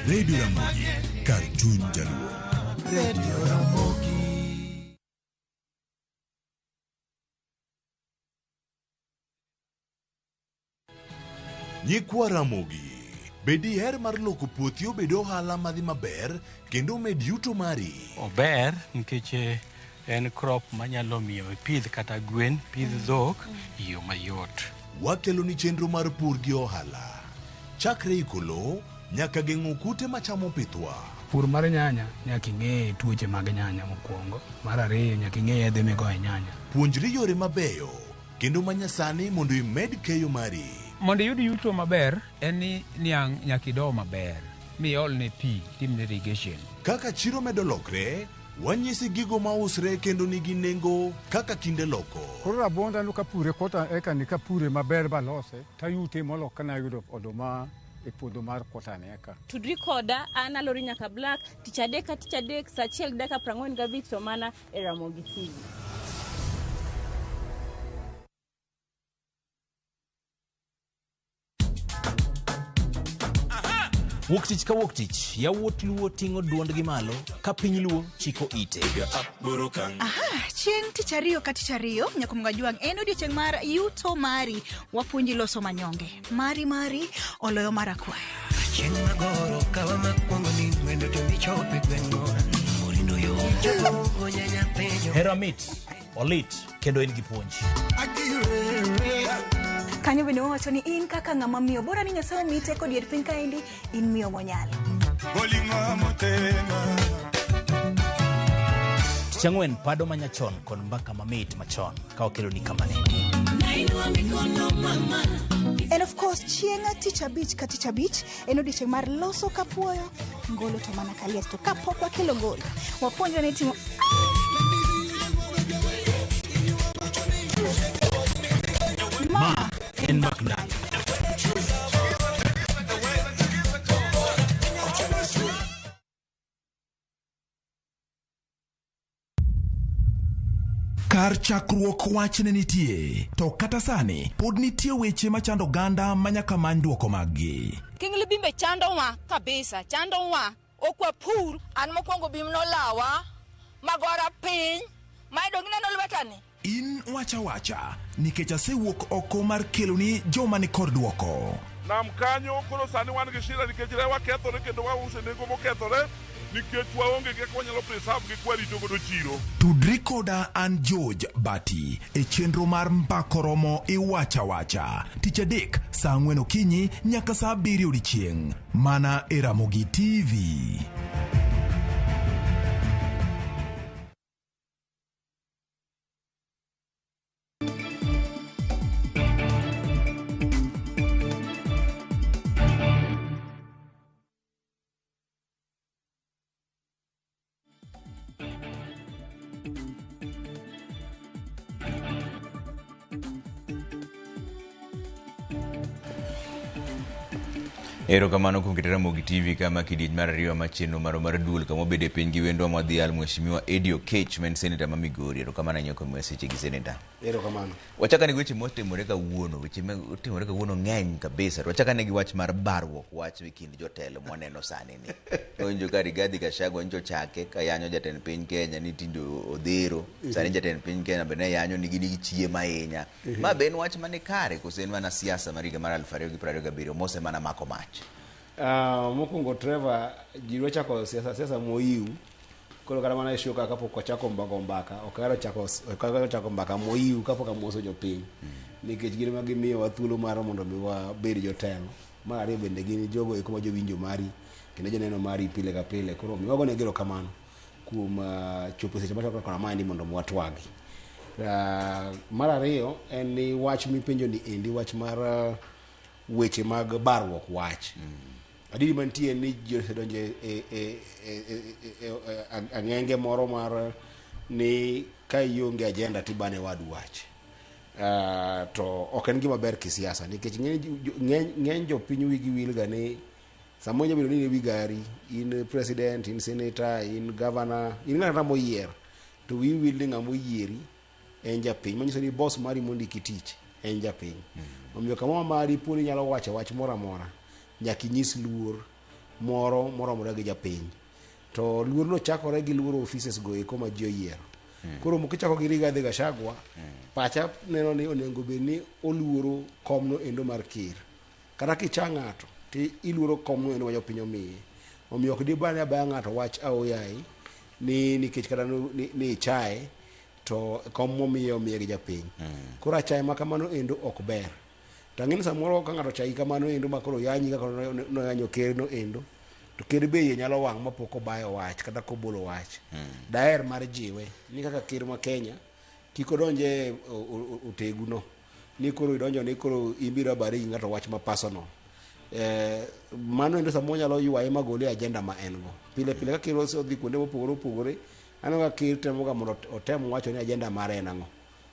Radio Ramogi, kar chuny Jaluo. Radio Ramogi. Nyikwa Ramogi, bed diher mar loko puothi obed ohala madhi maber kendo omed yuto mari. Ober nikech en crop manyalo miyo ipidh kata gwen, pidh dhok e yo mayot. Wakelo ni chenro mar pur gi ohala. Chakre iko lowo nyaka geng'o kute machamo pithwa. Pur mar nyanya nyaka ing'e tuoche mag nyanya mokwongo. Mar ariyo nyaka ing'e yedhe migoyo e nyanya. Puonjri yore mabeyo kendo manyasani mondo imed keyo mari. Mondo iyud yuto maber en ni niang' nyaka ido maber miolne pi timne irrigation. Kaka chiro medo lokre, wanyisi gigo mausre kendo nigi nengo kaka kinde loko. Koro rabuonda no kapure kota eka ni kapure maber balose tayute molo kana ayudo oduma e puodho mar kota ni eka. Tudri koda an Alori Nyaka Black tich adek ka tich adek saa achiel gi dakika 45 to mana e Ramogi TV. Wuok tich ka wuok tich, yawuot Luo ting'o duondgi malo ka piny Luo chiko ite. Aha, chieng' tich ariyo ka tich ariyo nyakumga jwang' en odiochieng' mar yuto mari wapuonji loso manyonge mari mari oloyo mar akwaya. Chieng' magoro kawa makwongo ni wendo to michope gweng'wa morindo yo jogo nyanya penjo Hera mit, olit kendo en gi puonj. Kanyo bende wawacho ni in kaka ng'ama miyo bora ni Nyasaye omiyi teko dier piny kaendi in miyo monyalo. Tich ang'wen pado manyachon kod mbaka mamit machon ka wakeloni kamaneni. And of course chieng' tich abich ka tich abich en odiochieng' mar loso kapuoyo ngolo to mana kaliet to kapok wakelo ngolo wapuonjre ni timo Ma en Mak Ndalo. Kar chakruok wach ne nitie, to kata sani pod nitie weche machando oganda ma nyaka many dwoko maggi. King Libimbe chandowa kabisa, chandowa. Ok wapur. An mokwongo bim nolawa, magora piny, mayudo gineno lwetani. In wacha wacha nikech asewuok oko mar keloni joma ni kod dwoko. Nam kanyo koro sani wan gi shida nikech rewa kethore kendo wauso e nengo mokethore nikech waonge gi kaka wanyalo preserve gi kwarito godo chiro. Tudri koda an George Bati e chenro mar Mbako Romo Iwacha Wacha tich adek saa ang'wen okinyi nyaka saa abiriyo odiechieng' mana e Ramogi TV. Erokamano kuom keto Ramogi TV kama kidieny mar ariyo ma chenro marwa mar duol kama wabedo e piny gi wendwa mwadhial Mheshimiwa Eddie Oketch ma en seneta ma Migori. Erokamano ahinya kuom seche gi seneta. Erokamano. Wachak ane gi weche motimore kawuono. Weche motimore kawuono ng'eny kabisa. To wachak ane gi wach mar barruok wach e kind jotelo mwaneno sani ni. Wawinjo ka Rigathi Gachagua nyocha ochake ka yanyo jatend piny Kenya ni tinde odhero. Sani jatend piny Kenya be ne yanyo ni gin gi chiemo ahinya. Ma be en wach mane kare koso en mana siasa mar higa mar 2027 mose mana mako mach? Mokwongo Trevor, ji dwa chako siasa siasa moyiw. Koro kata mana e show ka kapok wachako go mbaka, ok ahero chako ok ahero chako mbaka moyiw kapok amoso jopiny. Nikech gin ema gimiyowa thuolo mar mondo mi wabed jotelo. Mar ariyo bende gin jogo eko ma jowinjo mari kendo joneno mari pile ka pile. Koro omiyo wagonegi erokamano kuom chopo seche machalo kaka maendi mondo mi watwagi. Mar ariyo en ni wach mipenjo ni endi wach mar weche mag barruok wach. Adieri mantie en ni ji osedonjo e ang'enge moro mar ni ka ionge agenda tibane wadu wach. To ok en gima ber kisiasa nikech ng'eny jopiny wigi wil ga ni samoro inyalo bedo ni in e wi gari, in president, in senator, in governor, in ng'ata moyier to wiyi wil ni ng'ama oyieri en japiny manyiso ni boss mari mondiki tich en japiny. Omiyo kamoro ma dipo ni inyalo wacho wach moro amora nyaka inyis luor moro moromore gi japiny. To luorno chakore gi luoro offices go eko ma ji oyiero. Koro kichako gi Rigathi Gachagua, pacha neno ni onego bed ni oluoro komno endo mar ker. Kata kicha ng'ato to iluoro komno endo ma jopiny omiye. Omiyo ok dibane abaya ng'ato wach aoyaye ni nikech kata ni ichaye to kom momiye omiye gi japiny. Koro achaye ma kamano endo ok ber. To ang'e ni samoro ka ng'ato ochayi kamano endo ma koro yanyi kaka noyanyo ker no endo, to ker be iye nyalo wang' mapok obayo wach kata kobolo wach. Daher mar jiwe ni kaka ker ma Kenya kik odonj e oteguno ni koro idonjo ni koro ibiro bari gi ng'ato wach ma personal. Mano endo samoro nyalo ywaye magole e agenda ma en go. Pile pile ka ker osedhi kuonde mopogore opogore, aneno ka ker temoga mondo otem wacho ni agenda mare en ang'o.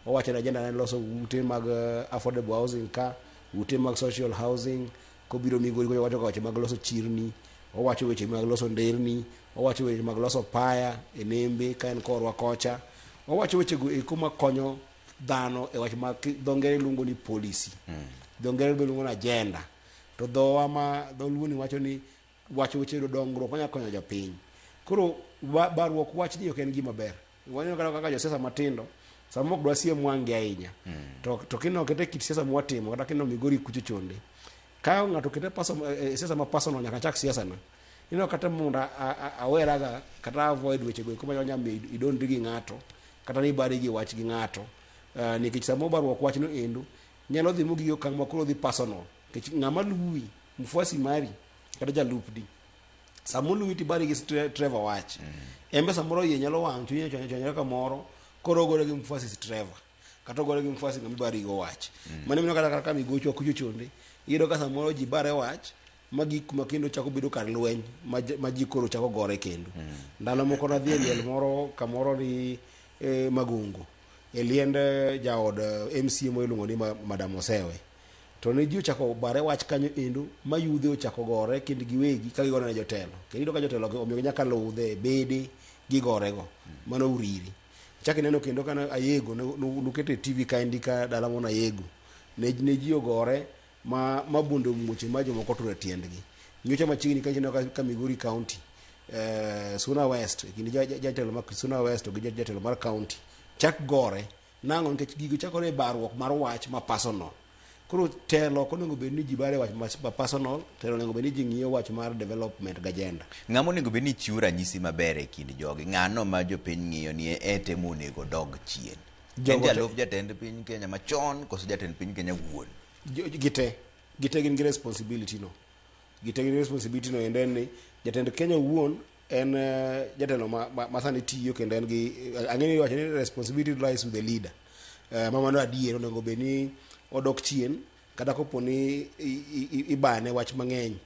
Owacho ni agenda ne en loso ute mag affordable housing ka, ute mag social housing, kobiro Migori kocha owacho weche mag loso chirni, owacho weche mag loso nderni, owacho weche mag loso paya e nembe ka en korwa kocha. Owacho weche go eko makonyo dhano e wach ma dho ngere luongo ni policy. Dho ngere be luongo ni agenda. To dhowa ma dholuo ni wacho ni wacho weche dongruok manyalo konyo jopiny. Koro baruok wachni ok en gima ber. Waneno kata kaka josiasa matindo samoro ok dwa siem wang'gi ahinya. To kineno kata e kit siasa mwatimo kata kineno Migori kucho chonde, ka ng'ato okete siasa ma personal nyaka chak siasa na. Ineno kata mondo aweraga kata avoid weche go eko manyalo miyo idondri gi ng'ato kata ni ibari gi wach gi ng'ato. Nikech samoro baruok wachno endo nyalo dhi mogik e okang' ma koro dhi personal. Nikech ng'ama luwi, mfuasi mari kata jalupni, sama oluwi tibari gi Trevor wach. En be samoro iye nyalo wang' chunye chwanyore kamoro, koro ogore gi mfuasi si Trevor. Kata ogore gi mfuasi ng'ama ibari go wach. Mano mineno kata ka migochwa kucho chonde, iyudo ka samoro ji bare wach, ma gik ma kendo chako bedo kar lweny ma ji koro chako gore kendo. Ndalo moko nadhi e liel moro kamoro ni Magungo, e liend jaod MCA moro iluongo ni Madam Osewe. To ne ji ochako bare wach kanyo endo, ma yudhe ochako gore kind giwegi ka gigore ne jotelo. Kendo iyudo ka jotelo omiyogi nyaka ludhe, bede, gigorego. Mano uriri. Chak ineno kendo ka Ayego, nukete e TV kaendi ka dala moro Ayego. Ne ji ogore ma bunde omuoche ma jomoko otur e tiendgi. Nyocha machiegni kacha ineno ka Migori County, Suna West, e kind jatelo ma Suna West to gi jatelo mar county, chak gore. Nang'o? Nikech gigo chakore e barruok mar wach ma personal. Koro telo ok onego bed ni ji bare wach ma personal, telo onego bed ni ji ng'iyo wach mar development gi agenda. Ng'ama onego bed ni chiwo ranyisi maber e kind jogi? Ng'ano ma jopiny ng'iyo ni e temo onego dog chien? En jalup jatend piny Kenya machon koso jatend piny Kenya wuon? Gite gin gi responsibility no. Gite gin gi responsibility no endo en ni jatend Kenya wuon en jatelo ma sani tiyo kendo en gi ang'e ni iwacho ni responsibility lies with the leader. Ma mano adier onego bed ni odok chien kata kopo ni ibane wach mang'eny.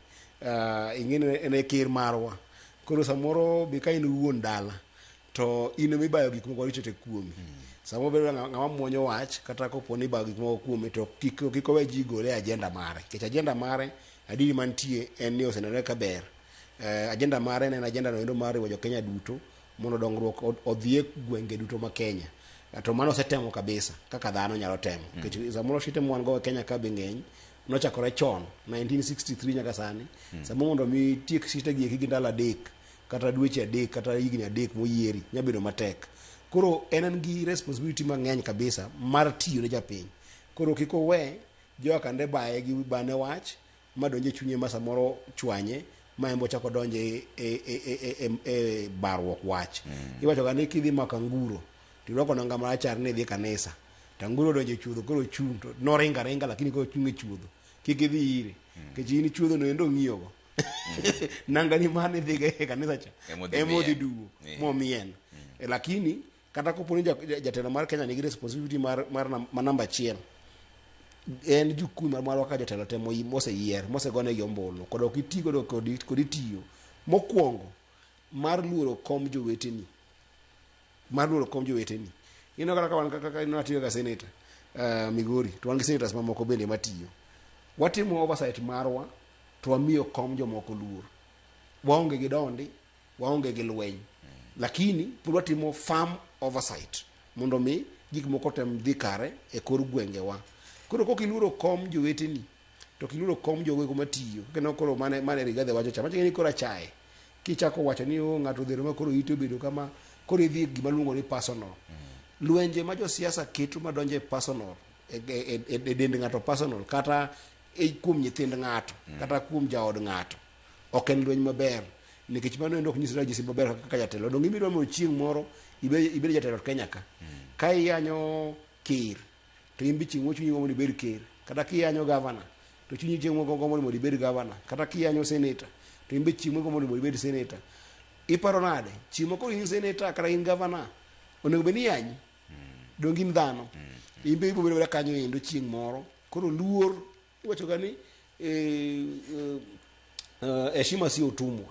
Ing'e ni en e ker marwa. Koro samoro be ka in wuon dala to in ema ibayo gik moko maricho te kuomi. Samoro bedo ng'ama muonyo wach kata kopo ni ibayo gik moko kuome to kik owe ji gole e agenda mare. Nikech agenda mare adieri mantie en ni osenenore ka ber. Agenda mare en agenda no endo mar riwo jo Kenya duto mondo dongruok odhi e gwenge duto ma Kenya. To mano osetemo kabisa kaka dhano nyalo temo. Nikech samoro shite mwan go e Kenya ka be ng'eny nochakore chon 1963 nyaka sani. Samoro mondo mi tiek shite gi eki gi ndalo 3 kata dweche 3 kata higni 3 moyieri nyalo bedo matek. Koro en gi responsibility mang'eny kabisa mar tiyo ne japiny. Koro kik owe jo Akande baye gi bane wach madonje chunye ma samoro chwanye ma en bo chako donje e barruok wach. Iwacho ga ni kidhi mako anguro to irwako nanga marachar ni idhi kanisa to anguro odonjo e chuodho koro ochung' to noringo aringa lakini koro ochung' e chuodho kik idhi ire nikech in chuodho no endo ong'iyogo. Nanga ni mane idhigo e kanisa cha ema odhi duwo momien. Lakini kata kopo ni jatelo mar Kenya nigi responsibility mar namba 1 en jukumu marwa kaka jotelo te moseyier mosegonegi ombulu kod ok iti godo kod itiyo mokwongo mar luoro kom joweteni mar luoro kom joweteni. Ineno kata ka wan kaka ineno atiyo kaka senator Migori to wan gi senators mamoko bende matiyo. Watimo oversight marwa to wamiyo kom jomoko luor. Waonge gi dondi, waonge gi lweny. Lakini pod watimo firm oversight mondo mi gik moko tem dhi kare e kor gwengewa. Koro kok iluoro kom joweteni to ok iluoro kom jogo matiyo. Kendo koro mane Rigathi wacho cha. Machiegni ni koro achaye. Kichako wacho ni ng'ato odhero ma koro ite obedo kama koro idhi gima luongo ni personal. Lwenje ma josiasa keto madonjo e personal e dend ng'ato personal kata kuom nyithind ng'ato kata kuom jaod ng'ato ok en lweny maber nikech mano endo ok nyis ranyisi maber kaka jatelo. Donge ibiro mondo chieng' moro ibed jatelo Kenya ka. Ka iyanyo ker to in be chieng' moro chunyi mondo ibed ker. Kata kiyanyo gavana to chunyi chieng' moko gombo ni mondo ibed gavana. Kata kiyanyo seneta to in be chieng' moko gombo ni mondo ibed seneta. Iparo nade? Chieng' moko in seneta kata in gavana, onego bed ni iyanyi? Donge in dhano? In be ibiro bedo abeda kanyo endo chieng' moro. Koro luor iwacho ga ni heshima si utumwa.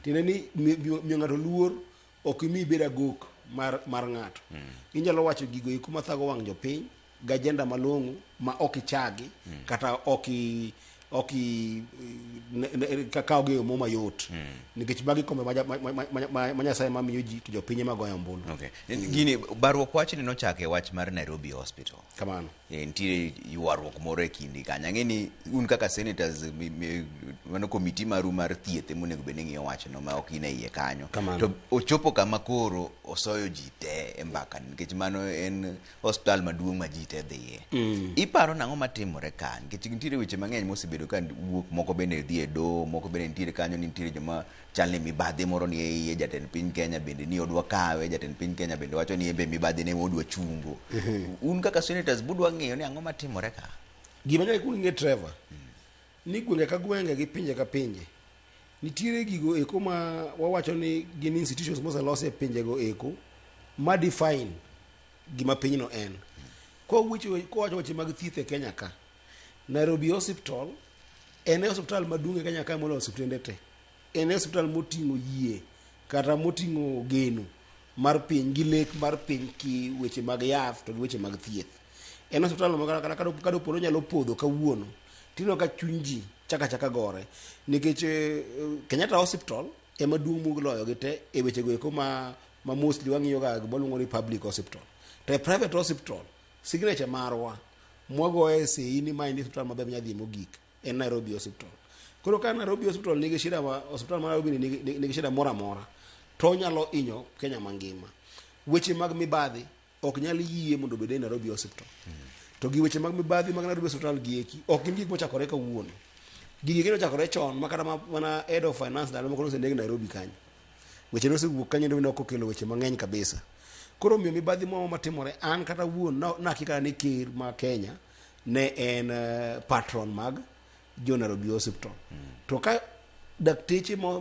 Tiende ni miyo ng'ato luor ok imi ibed agok mar ng'ato. Inyalo wacho gigo eko mathago wang' jopiny gi agenda malong'o ma ok ichagi kata ok kawo gi e yo moro mayot. Nikech magi kombe ma Nyasaye ma miyo ji to jopiny ema goyo ombulu. Okay. Gini baruok wachni nochako e wach mar Nairobi Hospital. Kamano. Nitie ywaruok moro e kindi kanyo. Ang'e ni un kaka senators mano komiti maru mar thieth ema onego bed ni ng'iyo wachno ma ok in e iye kanyo. Kamano. To ochopo kama koro osoyo ji te e mbaka nikech mano en osiptal maduong' ma ji te dhiye. Iparo nang'o matimore ka? Nikech nitiere weche mang'eny mosebedo ka wuok, moko bende dhi e doho, moko bende nitiere kanyo ni nitiere joma chal ni mibadhi moro ni e iye, jatend piny Kenya bende ni odwa kawe, jatend piny Kenya bende wacho ni en be mibadhi ne odwa chungo. Un kaka senators budwa ng'iyo ni ang'o matimore ka? Gima nyaka ikuong ing'e Trevor, ni gwenge ka gwenge gi pinje ka pinje nitiere gigo eko ma wawacho ni gin institutions moselos e pinjego eko ma define gima pinyno en. Kowacho weche mag thieth e Kenya ka, Nairobi Hospital en e osiptal maduong' e Kenya ka moloyo osiptende te. En e osiptal moting'o yie kata moting'o geno mar piny gi lek mar piny ki weche mag yath to gi weche mag thieth. En osiptal ma kata kadopo ni onyalo podho kawuono, tineno ka chuny ji chaka chaka gore. Nikech Kenyatta Hospital ema duong' moloyo gi te e wechego eko ma mostly wang'iyo ga gima waluongo ni public hospital. To e private hospital, signature marwa mwagoye sei ni mae ni osiptal maber manyadhi mogik en Nairobi Hospital. Koro ka Nairobi Hospital nigi shida ma osiptal ma Nairobi nigi shida moro amora, to onyalo hinyo Kenya mangima. Weche mag mibadhi ok nyal yie mondo obed e Nairobi Hospital. To gi weche mag mibadhi mag Nairobi Hospital gi eki ok gin gik mochakore kawuono. Gigi eki nochakore chon ma kata mana head of finance ndalo moko noseneg Nairobi kanyo. Weche nosewuok kanyo endo ne ok okelo weche mang'eny kabisa. Koro omiyo mibadhi moro matimore an kata wuon nakia kata ni ker ma Kenya ne en patron mag jo Nairobi Hospital. To ka dakteche ma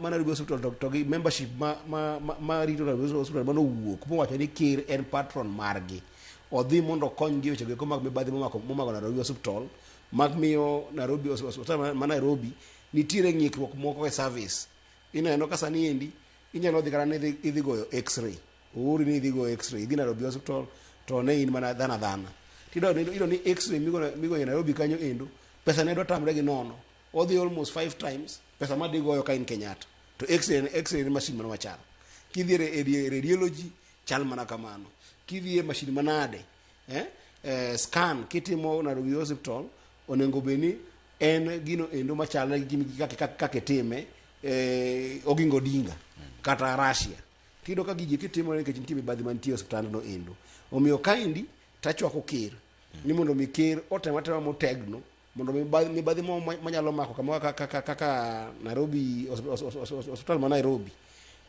Nairobi Hospital to gi membership ma rito Nairobi Hospital manowuok mowacho ni ker en patron margi, odhi mondo okonygi e wechego eko mag mibadhi momako Nairobi Hospital, mag miyo Nairobi Hospital ma Nairobi nitiere ng'ikruok moko e service. Ineno ka sani endi inyalo dhi kata ni idhi goyo x-ray, oori ni idhi goyo x-ray, idhi Nairobi Hospital to ne in mana dhana dhana. Tiyudo ni x-ray migoyo Nairobi kanyo endo, pesa ne dwa tamre gi nono. Odhi almost 5 times pesa ma dhi goyo ka in Kenyatta. To x-ray en machine mano machal. Kidhi e radiology chal mana kamano. Kidhi e machine manade, scan kitimo Nairobi Hospital onego bed ni en gino endo machalre gi kaka itime Oginga Odinga kata Russia. Tiyudo ka gigi kitimore nikech nitie mibadhi mantie e osiptandno endo. Omiyo kaendi tachwako ker ni mondo mi ker otem atema motegno mondo mibadhi moro manyalo mako kamoro kaka Nairobi osiptal ma Nairobi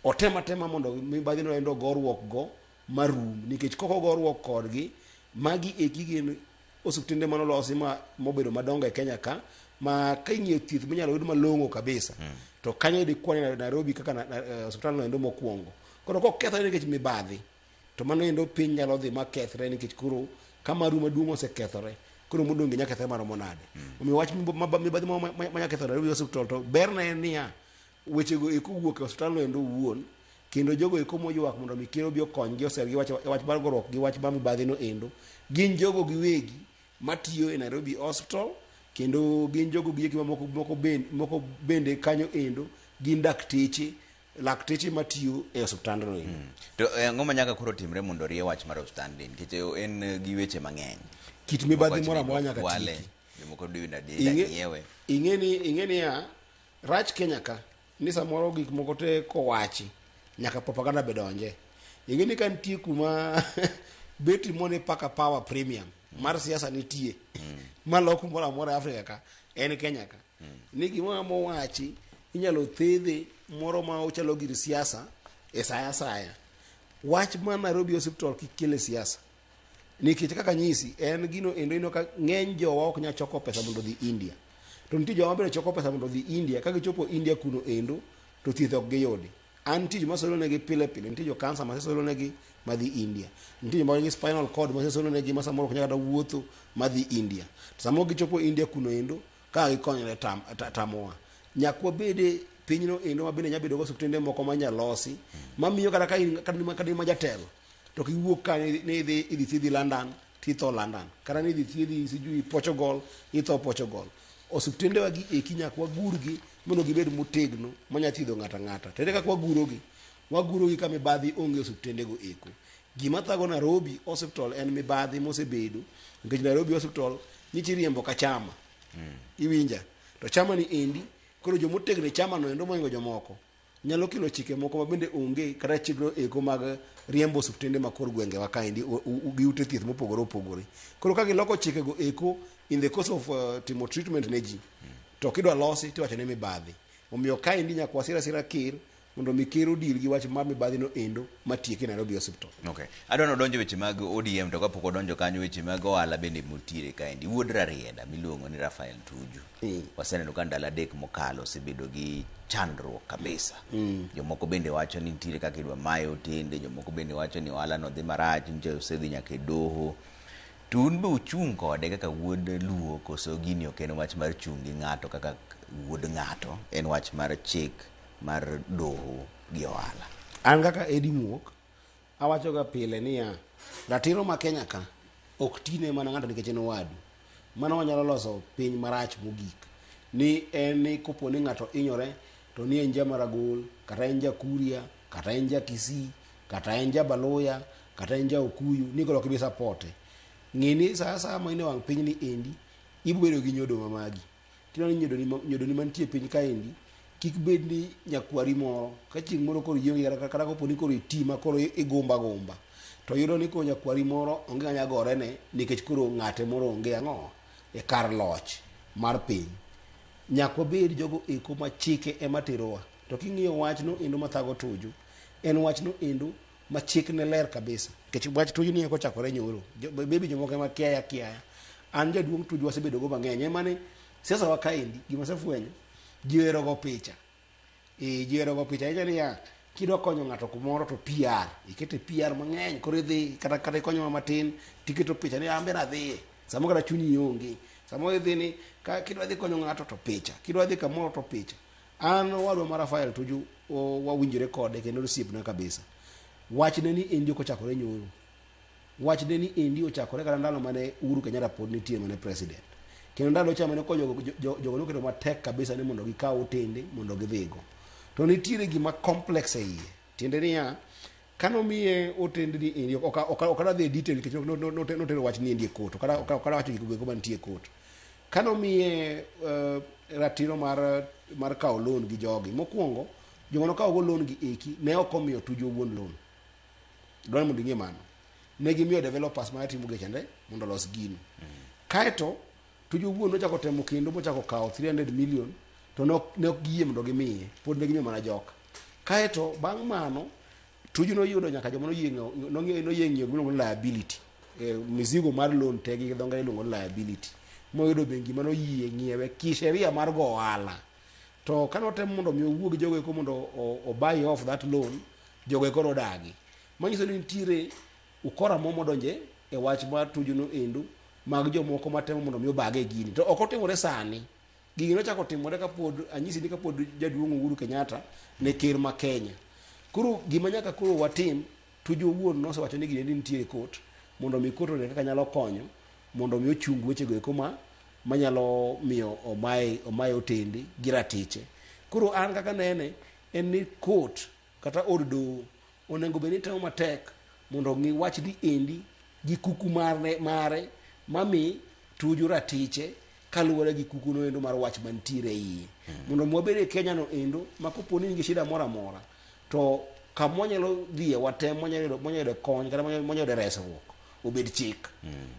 otem atema mondo mibadhi no endo goruok go marum, nikech kok ogoruok kodgi magi eki gin osiptende manolosi mobedo madongo e Kenya ka, ma ka ing'iyo thieth minyalo yud malong'o kabisa to kanyo idhi kwane Nairobi kaka osiptal no endo mokwongo. Koro kokethore nikech mibadhi to mano endo piny nyalo dhi makethre, nikech koro ka maru maduong' osekethore koro modong' gi nyaka kethre maromo nade. Omiyo wach mibadhi ma nyaka ketho Nairobi Hospital to berne en niya, wechego eko wuok e osiptal no endo owuon, kendo jogo eko moywak mondo mi ker obi okonygi oser gi wach mar goruok gi wach mar mibadhi no endo, gin jogo giwegi matiyo e Nairobi Hospital, kendo gin jogo gieki mamoko moko bende kanyo endo gin dakteche, lakteche matiyo e osiptandno endo. To ang'o ma nyaka koro timre mondo rie wach mar osiptandni, nikech en gi weche mang'eny. Kit mibadhi moro amora nyaka tieki. Jomoko nyiewe. Ing'e niya, rach Kenya ka ni samoro gik moko te kowachi nyaka propaganda be donje. Ing'e ni ka nitie kuma betri mone paka power premium mar siasa nitie malo kumoro amora e Afrika ka en Kenya ka. Ni gimoro mowachi inyalo thedhe moro ma ochalo gir siasa e saya saya. Wach mar Nairobi Hospital kik kel e siasa. Nikech kaka nyisi en gino endo ineno ka ng'eny jowa ok nyal choko pesa mondo odhi India. To nitie jowa mabende choko pesa mondo odhi India, ka gichopo India kuno endo to thieth ok giyudi. An nitie joma solo negi pile pile, nitie jo kansa masesolo negi madhi India. Nitie joma nigi spinal cord masesolo negi ma samoro ok nyal kata wuotho madhi India. To samoro gichopo India kuno endo ka gikonyore tamowa. Nyaka wabede pinyno endo ma bende nyalo bedo gi osiptende moko ma inyalo losi mamiyo kata ka in kata in ma jatelo to kiwuok ka ni idhi thiedhi London titho London kata ni idhi thiedhi sijui Portugal itho Portugal. Osiptendewa gi eki nyaka wagurgi mondo gibed motegno manya thiedho ng'ato ang'ata. To ere kaka wagurogi? Wagurogi ka mibadhi onge e osiptendego eko. Gima thago Nairobi Hospital en mibadhi mosebedo nikech Nairobi Hospital nyicha iriembo ka chama. Iwinja? To chama ni endi koro jomotegno e chama no endo mohingo jomoko nyalo kelo chike moko ma bende onge kata chikno eko mag riembo osiptende ma kor gwengewa kaendi gi ute thieth mopogore opogore. Koro ka giloko chikego eko in the course of timo treatment ne ji to kidwa losi tiwacho ni mibadhi. Omiyo kaendi nyaka wasir asira ker mondo mi ker odil gi wach mar mibadhi no endo matieke Nairobi Hospital. Okay. Adwa ni odonjo weche mag ODM to kapok odonjo kanyo weche mag ohala bende motiere kaendi. Wuod Rarieda miluongo ni Raphael Tuju. Waseneno ka ndalo 3 mokalo osebedo gi chandruok kabisa. Jomoko bende wacho ni nitiere kaka idwa maye otende, jomoko bende wacho ni ohala no dhi marach, nyicha osedhi nyaka e doho. To un be uchung' kode kaka wuod Luo koso gini ok en wach mar chung' gi ng'ato kaka wuod ng'ato, en wach mar chik mar doho gi ohala. An kaka Eddie Muok, awachoga pile niya, ratiro ma Kenya ka ok tine mana ng'ato nikech en owadu. Mano wanyalo loso piny marach mogik. Ni en ni kopo ni ng'ato hinyore to ni en ja Maragol, kata en ja Kuria, kata en ja Kisii, kata en ja Baluya, kata en ja Okuyu, ni koro ok ibi supporte. Ng'e ni sa asaya ma in e wang' piny ni endi, ibiro bedo gi nyodo ma magi. Tineno ni nyodoni mantie piny kaendi, kik bed ni nyakwari moro, ka chieng' moro koro ionge kata kopo ni koro iti ma koro igumba gumba, to yudo ni koro nyakwari moro onge ng'ama gorene nikech koro ng'ate moro onge ang'o e kar loch mar piny. Nyaka wabed jogo eko ma chike ema terowa. To king'iyo wachno endo mathago Tuju, en wachno endo ma chik ne ler kabisa. Nikech wach Tuju ni kochakore nyoro. Maybe jomoko ema kiaya kiaya. An jaduong' Tuju wasebedo go mang'eny. Ema ni siasa wa kaendi, gima asefwenyo, ji ohero go picha. Ji ohero go picha ahinya niya, kidwa konyo ng'ato kumoro to PR, ikete PR mang'eny, koro idhi kata ikonyo matin, tiketo picha ni an be nadhiye. Samoro kata chunyi onge. Samoro idhi ni ka kidwa dhi konyo ng'ato to picha, kidwa dhi kamoro to picha. An owadwa ma Raphael Tuju wawinjore kode kendo osiepna kabisa. Wachne ni endi ok ochakore nyoro. Wachne ni endi ochakore kata ndalo mane Uhuru Kenyatta pod nitie mane president. Kendo ndalo cha mane jogo noketo matek kabisa ni mondo gikaw otende mondo gidhigo. To nitiere gima complex e iye. Tiende niya, kanomiye otende ni endi, ok adwa dhi e detail nikech notero wach ni endi e court. Ok adwa wacho gik moko mantie e court. Kanomiye ratiro mar kawo loan gi jogi. Mokwongo, joma nokawo go loan gi eki ne ok omiyo Tuju owuon loan. Dwaro mondo ing'e mano. Ne gimiyo developers ma timo gechende mondo olos gino. Kaeto Tuju owuon nochako temo kendo mochako kawo 300 million to ne ok giyie mondo gimiye. Pod ne gimiyo mana joka. Kaeto bang' mano Tuju noyudo nyaka joma noyie ng'iewo gimiluongo ni liability. Mizigo mar loan te gi dho ngere iluongo ni liability. Moyudo bengi manoyie ng'iewe kisheria mar go ohala. To kane otemo mondo mi owuo gi jogo eko mondo o buy off that loan, jogo eko nodagi. Manyiso ni nitiere ukora mo modonje e wach mar Tuju no endo mag jomoko matemo mondo mi obage e gini. To ok otimore sani. Gigi nochako timore kapod anyisi ni kapod jaduong' Uhuru Kenyatta ne ker ma Kenya. Koro gima nyaka koro watim, Tuju owuon nosewacho ni gini nitie e court mondo mi court one kaka nyalo konyo mondo mi ochung wechego eko manyalo miyo omaye otende gi ratiche. Koro an kaka nene en ni court kata od doho onego bed ni temo matek mondo ong'i wach ni endi gi kuku mare mami Tuju ratiche kaluwore gi kuku no endo mar wach mantiere e iye. Mondo mi wabed e Kenya no endo ma kopo ni in gi shida moro amora to kama wanyalo dhiye watem mwanyalo yudo kony kata mwanyalo yudo resruok obed chik.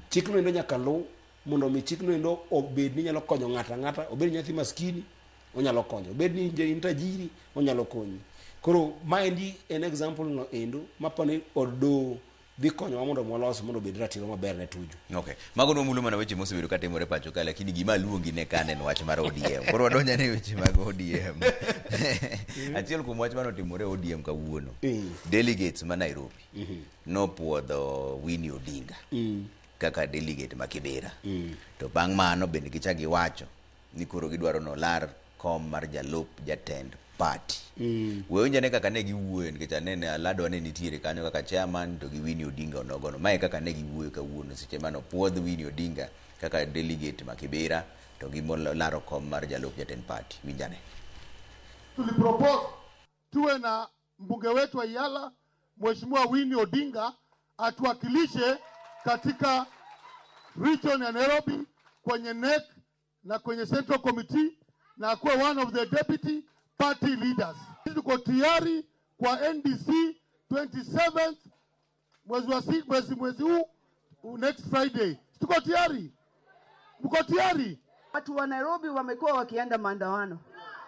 Chik no endo nyaka luw mondo mi chik no endo obed ni nyalo konyo ng'ato ang'ata, obed nyathi maskini onyalo konyo, obed ni in tajiri onyalo konyi. Koro maendi en example no endo mapani od doho Dhi konyowa mondo walos mondo obed ratiro maber ne Tuju. Okay. Mago nomulo mana weche mosebedo katimore pacho ka, lakini gima aluongi ne ka en wach mar ODM. Koro wadonjo ane weche mag ODM. Achiel kuom wach manotimore e ODM kawuono. Delegates ma Nairobi nopuodho Winnie Odinga kaka delegate ma Kibera. To bang' mano bende gichak giwacho ni koro gidwaro nolar kom mar jalup jatend party. We winj ane kaka ne giwuoyo nikech anene Aladwa ne nitiere kanyo kaka chairman to gi Winnie Odinga onogono. Mae kaka ne giwuoyo kawuono seche mane opuodh Winnie Odinga kaka delegate ma Kibera to gi laro kom mar jalup jatend party. Winj ane. Tulipropose tuwe na mbunge wetu wa Yala Mheshimiwa Winnie Odinga atuwakilishe katika region ya Nairobi kwenye NEC na kwenye Central Committee na akuwe one of the deputy party leaders. Sisi tuko tayari kwa NDC 27th mwezi wa si, mwezi mwezi huu next Friday. Tuko tayari? Mko tayari? Watu wa Nairobi wamekuwa wakienda maandamano.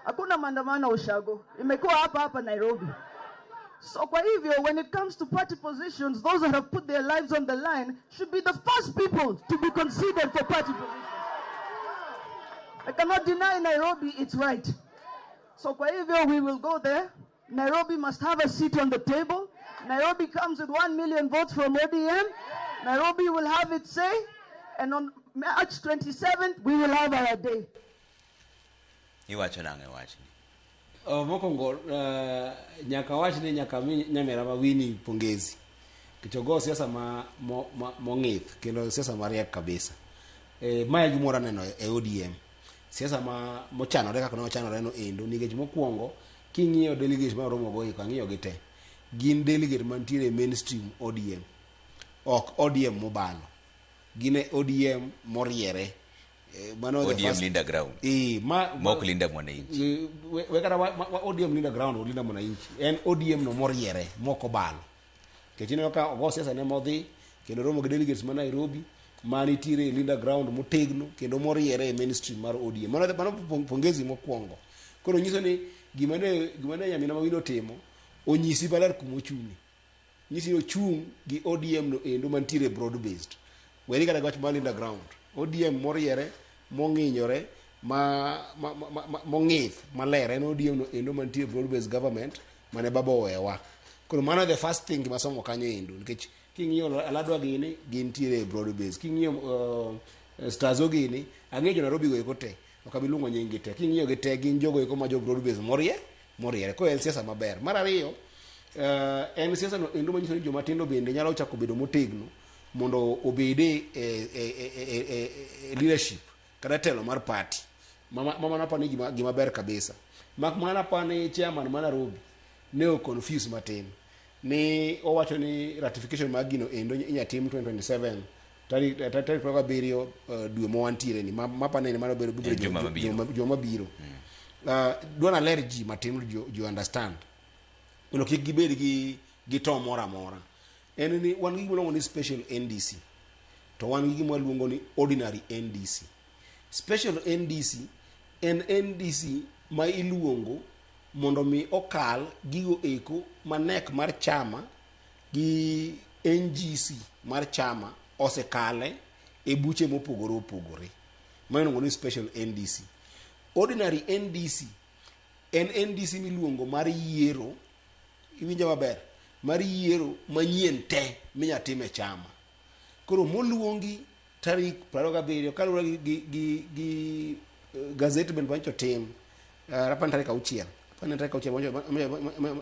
Hakuna maandamano ushago, imekuwa hapa hapa Nairobi. So kwa hivyo, when it comes to party positions, those that have put their lives on the line should be the first people to be considered for party positions. I cannot deny Nairobi its right. So kwa hivyo, we will go there. Nairobi must have a seat on the table. Nairobi comes with 1 million votes from ODM. Nairobi will have its say. And on March 27th, we will have our day. Iwacho nang'o e wachni? Mokwongo nyaka wach ni nyaka mi nyamera ma Winnie pongezi nikech ogo siasa ma mong'ith kendo siasa mariek kabisa. Mae e gimoro aneno e ODM siasa ma mochanore kaka nochanore no endo nikech mokwongo king'iyo delegate ma romo go eko ang'iyo gi te gin delegate mantiere e mainstream ODM ok ODM mobalo gin e ODM moriere. Mano the ODM first- Linda Ground. Ma, Mok Linda Mwananchi. We kata wa ODM Linda Ground o Linda Mwananchi en ODM no moriere mok obalo nikech ineno ka ogo siasa ne modhi kendo romo gi delegates ma Nairobi manitiere e Linda Ground motegno kendo moriere e mainstream mar ODM. Mano pongezi mokwongo. Koro nyiso ni gima ne nyamina ma Winnie otimo onyisi maler kuma ochung'e. Nyisi ni ochung' gi ODM no endo mantiere broad based. Weri kata gi wach mar Linda Ground. ODM moriere, mong'inyore, ma mong'ith maler en ODM no endo mantie broad based government mane baba owewa. Koro mano the first thing masomo kanyo endo nikech king'iyo Aladwa gini gintiere e broad base. King'iyo Stazo gini ang'eyo jo Nairobi go eko te ok abi luongo nying gi te. King'iyo gi te gin jogo eko ma jo broad base moriere. Koro en siasa maber. Mar ariyo en siasa no endo manyiso ni joma tindo bende nyalo chako bedo motegno mondo obede e leadership kata telo mar party. Mama napani gima ber kabisa. Mak mana apani chairman ma Nairobi ne o confuse matin ni owacho ni ratification mar gino endo inya tim 2027 tarik 27 dwe ma wantiere ni mapani ni mano bedo En juma mabiro. Juma mabiro. Dwa naler ji matin mondo ji understand mondo kik gibed gi to moro amora. En ni wan gi gima iluongo ni special NDC to wan gi gima waluongo ni ordinary NDC. Special NDC en NDC ma iluongo mondo mi okal gigo eko ma NEC mar chama gi NGC mar chama osekale e buche mopogore opogore. Ma iluongo ni special NDC. Ordinary NDC en NDC miluongo mar yiero, iwinjo maber, mar yiero manyien te minya tim e chama. Koro moluongi tarik 27 kaluwore gi gazette bende manyocha otim apani tarik 6, apani tarik 6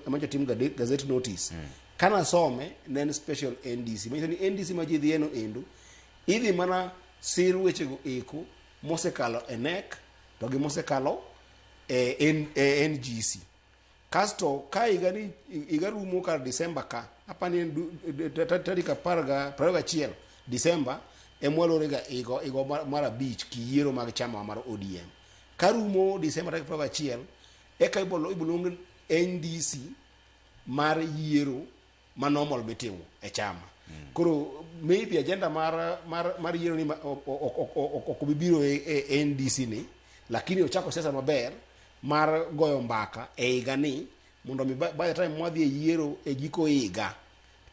manyocha otim gazette notice. Kanasome ne en special NDC manyiso ni NDC ma ji dhiye no endo idhi mana sir wechego eko mosekalo e NEC to gi mosekalo e NGC. Kasto ka higa ni higa rumo kar Disemba ka apani en tarik apar ga 21 Disemba emwalore ga igo mar 5 kiyiero mag chama mar ODM. Ka rumo Disemba tarik 21 eka ibo luong NDC mar yiero ma normal mitimo e chama. Koro maybe agenda mar yiero ni ok obi biro e NDC ni, lakini ochako siasa maber mar goyo mbaka e higa ni mondo mi by the time mwadhi e yiero e giko higa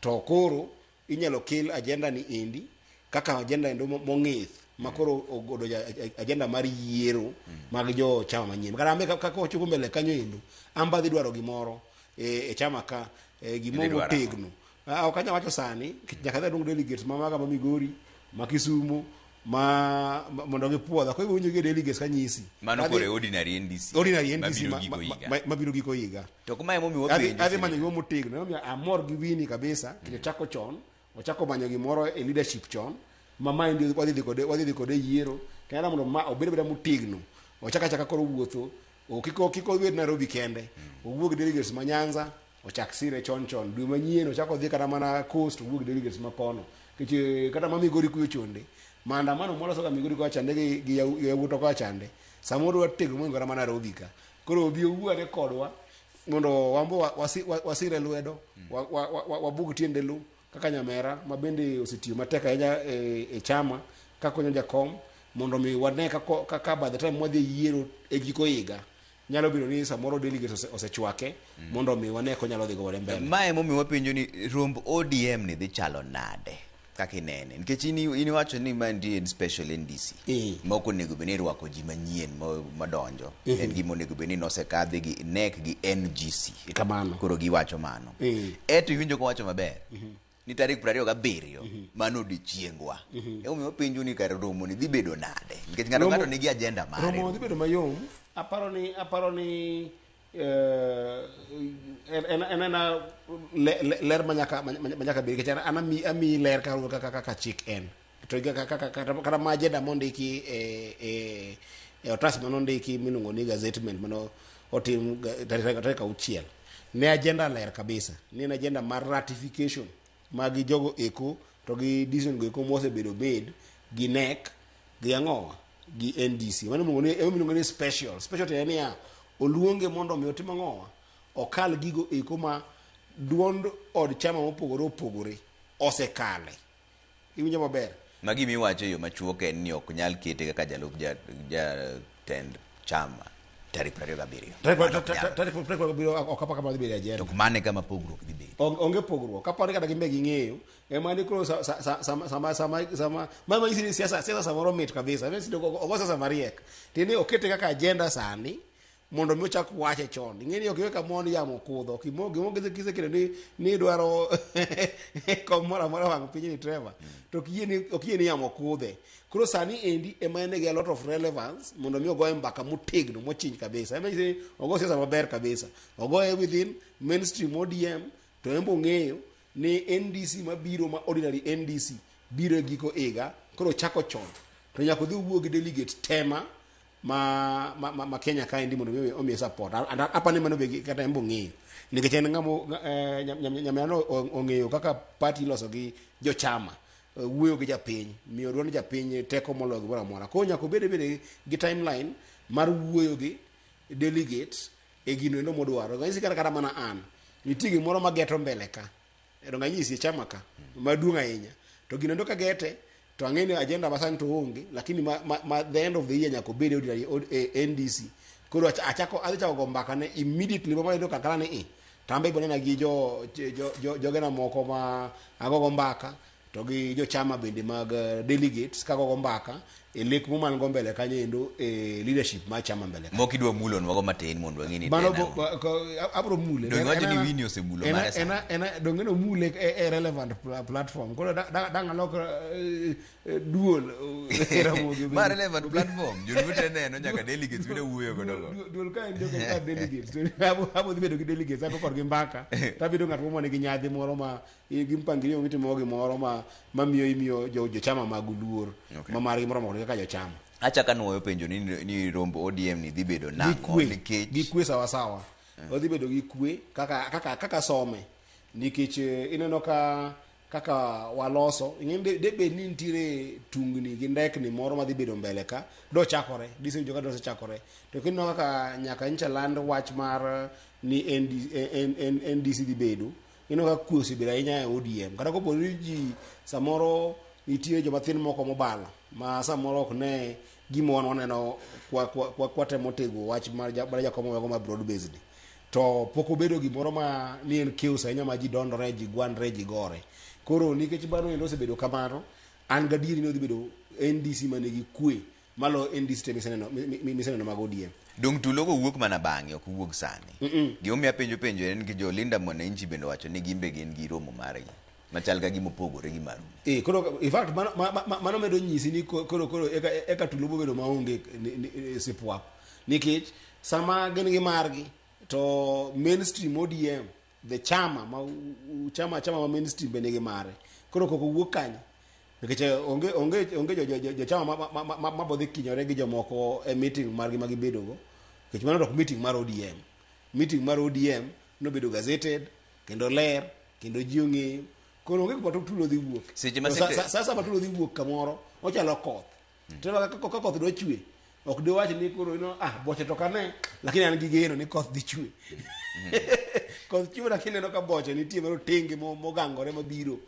to koro inyalo kel agenda ni endi kaka agenda endo mong'ith ma koro odonjo agenda mar yiero mag jo chama manyien. Kata ambe kaka ochopo mbele kanyo endo, amba adhi dwaro gimoro e chama ka, gimoro motegno. Ok anyal wacho sani, nyaka adhi aluong delegates ma maga ma Migori, ma Kisumu, ma mondo gipuodha. Koro iwinjo gi delegates kanyisi. Mano koro e ordinary NDC. Ordinary NDC mabiro giko higa. Mabiro giko higa. To kuma emomiyo wapenjo. Adhi manyo gimoro motegno. Emomiyo amor gi Winnie kabisa, nikech ochako chon, ochako manyo gimoro e leadership chon, ma maendi wadhi dhi kode yiero, kendo mondo ma obed abeda motegno. Ochak achaka koro wuotho, kik obed Nairobi kende. Owuog delegates ma Nyanza, ochak sire chon chon. Dwe manyien ochak odhi kata mana Coast, owuog delegates ma kono. Nikech kata ma Migori kuyo chonde, maandamano moloso ga Migori kocha chande gi yawuotwa kocha chande. Samoro dwa tegno moingo kata mana Nairobi ka. Koro obi owuo ane kodwa mondo wambo wasire lwedo, wabug tiende lu kaka nyamera ma bende osetiyo matek ahinya e chama kakonyo jakom mondo mi wane kaka by the time mwadhi yiero e giko higa nyalo bedo ni samoro delegates osechwake mondo mi wane konyalo dhi godo mbele. Mae emomiyo wapenjo ni romb ODM ni dhi chalo nade kaka inene, nikech in iwacho ni ma en special NDC ma ok onego bed ni irwako ji manyien madonjo. En gima onego bed ni nosekadhi gi NEC gi NGC. Kamano. Koro giwacho mano. Eto iwinjo kowacho maber ni tarik 27 mano odiechiengwa. Emomiyo wapenjo ni kar romo ni dhi bedo nade, nikech ng'ato ng'ato nigi agenda mare. Romo dhi bedo mayom. Aparo ni en ler manyaka bed, nikech an amiyi ler kaka chik en. To kata ma agenda mondiki e otas manondiki miluongo ni gazettement mano otim tarik 6. Ne agenda ler kabisa. Ni en agenda mar ratification mag jogo eko to gi decision go eko mosebedo bed gi NEC gi ang'owa gi NDC. Mano miluongo ni special. Special to en niya, oluonge mondo mi otim ang'owa, okal gigo eko ma duond od chama mopogore opogore osekale. Iwinjo maber? Ma gima iwacho e yo machuok en ni ok nyal kete kaka jalup jatend chama tarik 27. Tarik 27 ok apar kama dhi bedo agenda. To mane kama pogruok dhi bedo? Onge pogruok. Kaparo ni kata gin be ging'eyo, ema ni koro sama ma nyisi ni siasa samoro mit kabisa. Ogo siasa mariek. Tiende okete kaka agenda sani mondo mi ochak wache chon. Ing'e ni ok iwe kamon yamo kudho. Gimo kisekelo ni idwaro kom moro amora wang' piny ni Trevor. To ok yie ni yamo kudhe. Koro sani endi ema en gi a lot of relevance mondo mi ogoye mbaka motegno mochiny kabisa. Ema nyisi ni ogo siasa maber kabisa. Ogoye within mainstream ODM to en bo ong'eyo ni NDC mabiro ma ordinary NDC biro e giko higa. Koro ochako chon. To nyaka odhi owuo gi delegate tema ma Kenya kaendi mondo mi omiye support. Apani mano be kata en bo ong'eyo. Nikech en ng'amo nyamera ong'eyo kaka party iloso gi jochama, wuoyo gi japiny, miyo duond japiny teko moloyo gimoro amora. Koro nyaka obed bende gi timeline mar wuoyo gi delegates e gino endo modwaro. Ranyisi kata mana an, nitie gimoro mageto mbele ka. Donge anyisi e chama ka maduong' ahinya. To gino endo kagete to ang'e ni agenda masani to onge, lakini ma the end of the year nyaka obed ordinary NDC. Koro adhi chako go mbaka ne immediately ma mayudo kakala ni tambe ibo nena gi jogena moko ma agogo mbaka to gi jochama bende mag delegates kagogo mbaka e lek moman go mbele kanyo endo e leadership mar chama mbele kanyo. Mok idwa mulo nwago matin mondo wang'e ni Mano tena abro mule. Donge wacho ni Winnie osemulo mare sani? Donge no mule e relevant platform. Koro dang' alok duol Ramogi Ma relevant platform. Joluo te neno nyaka delegates biro wuoyo godo go. Duol ka en ok en kar delegates. Abo dhi bedo gi delegates ako kodgi mbaka. To abedo ng'at moro manigi nyadhi moro ma gi mpangilio mitimo gimoro ma miyo imiyo jochama mag luor. Ma margi moromo kodgi kaka jochama. Achako anuoyo penjo ni romb ODM ni dhi bedo nang'o nikech gi kwe sawa sawa. Odhi bedo gi kwe kaka some. Nikech ineno kaka waloso, ing'e de bed ni nitiere tungni gi ndekni moro madhi bedo mbele ka, dochakore, disewinjo ka dosechakore. To kineno kaka nyaka nyocha land wach mar ni NDC dhi bedo, ineno ka kwe osebedo ahinya e ODM. Kata kopo ni ji samoro nitie joma thin moko mobalo ma samoro ok ne gima wan waneno kwa temo tego wach mar jakom oweyo ma broad based. To pok obedo gimoro ma ni en chaos ahinya ma ji dondore, ji gwandre, ji gore. Koro nikech mano endo osebedo kamano, an gadieri ni odhi bedo NDC manigi kwe malo NDC te miseneno mag ODM. Dong tulogo wuok mana bang'e, ok wuog sani. Gimomiyo apenjo penjo en ni jo Linda Mwananchi bende owacho ni gin be gin gi romo margi machal ka gima opogore gi maru. Koro in fact mano medo nyisi ni koro eka tulo bobedo maonge sipwap nikech sama gin gi margi to mainstream ODM the chama ma chama ma mainstream be nigi mare. Koro koko wuok kanyo nikech onge jo chama ma bodhi kinyore gi jomoko e meeting margi ma gibedo go, nikech mano dok meeting mar ODM. Meeting mar ODM nobedo gazetted kendo ler kendo ji ong'eyo. Koro onge kuma tulo dhi wuok. Seche ma Sasa ma tulo dhi wuok kamoro ochalo koth. To ka koth dwa chwe ok diwach ni koro ino boche to kane, lakini an gi geno ni koth dhi chwe. Koth chwe lakini neno ka boche nitie mano tenge mogangore mabiro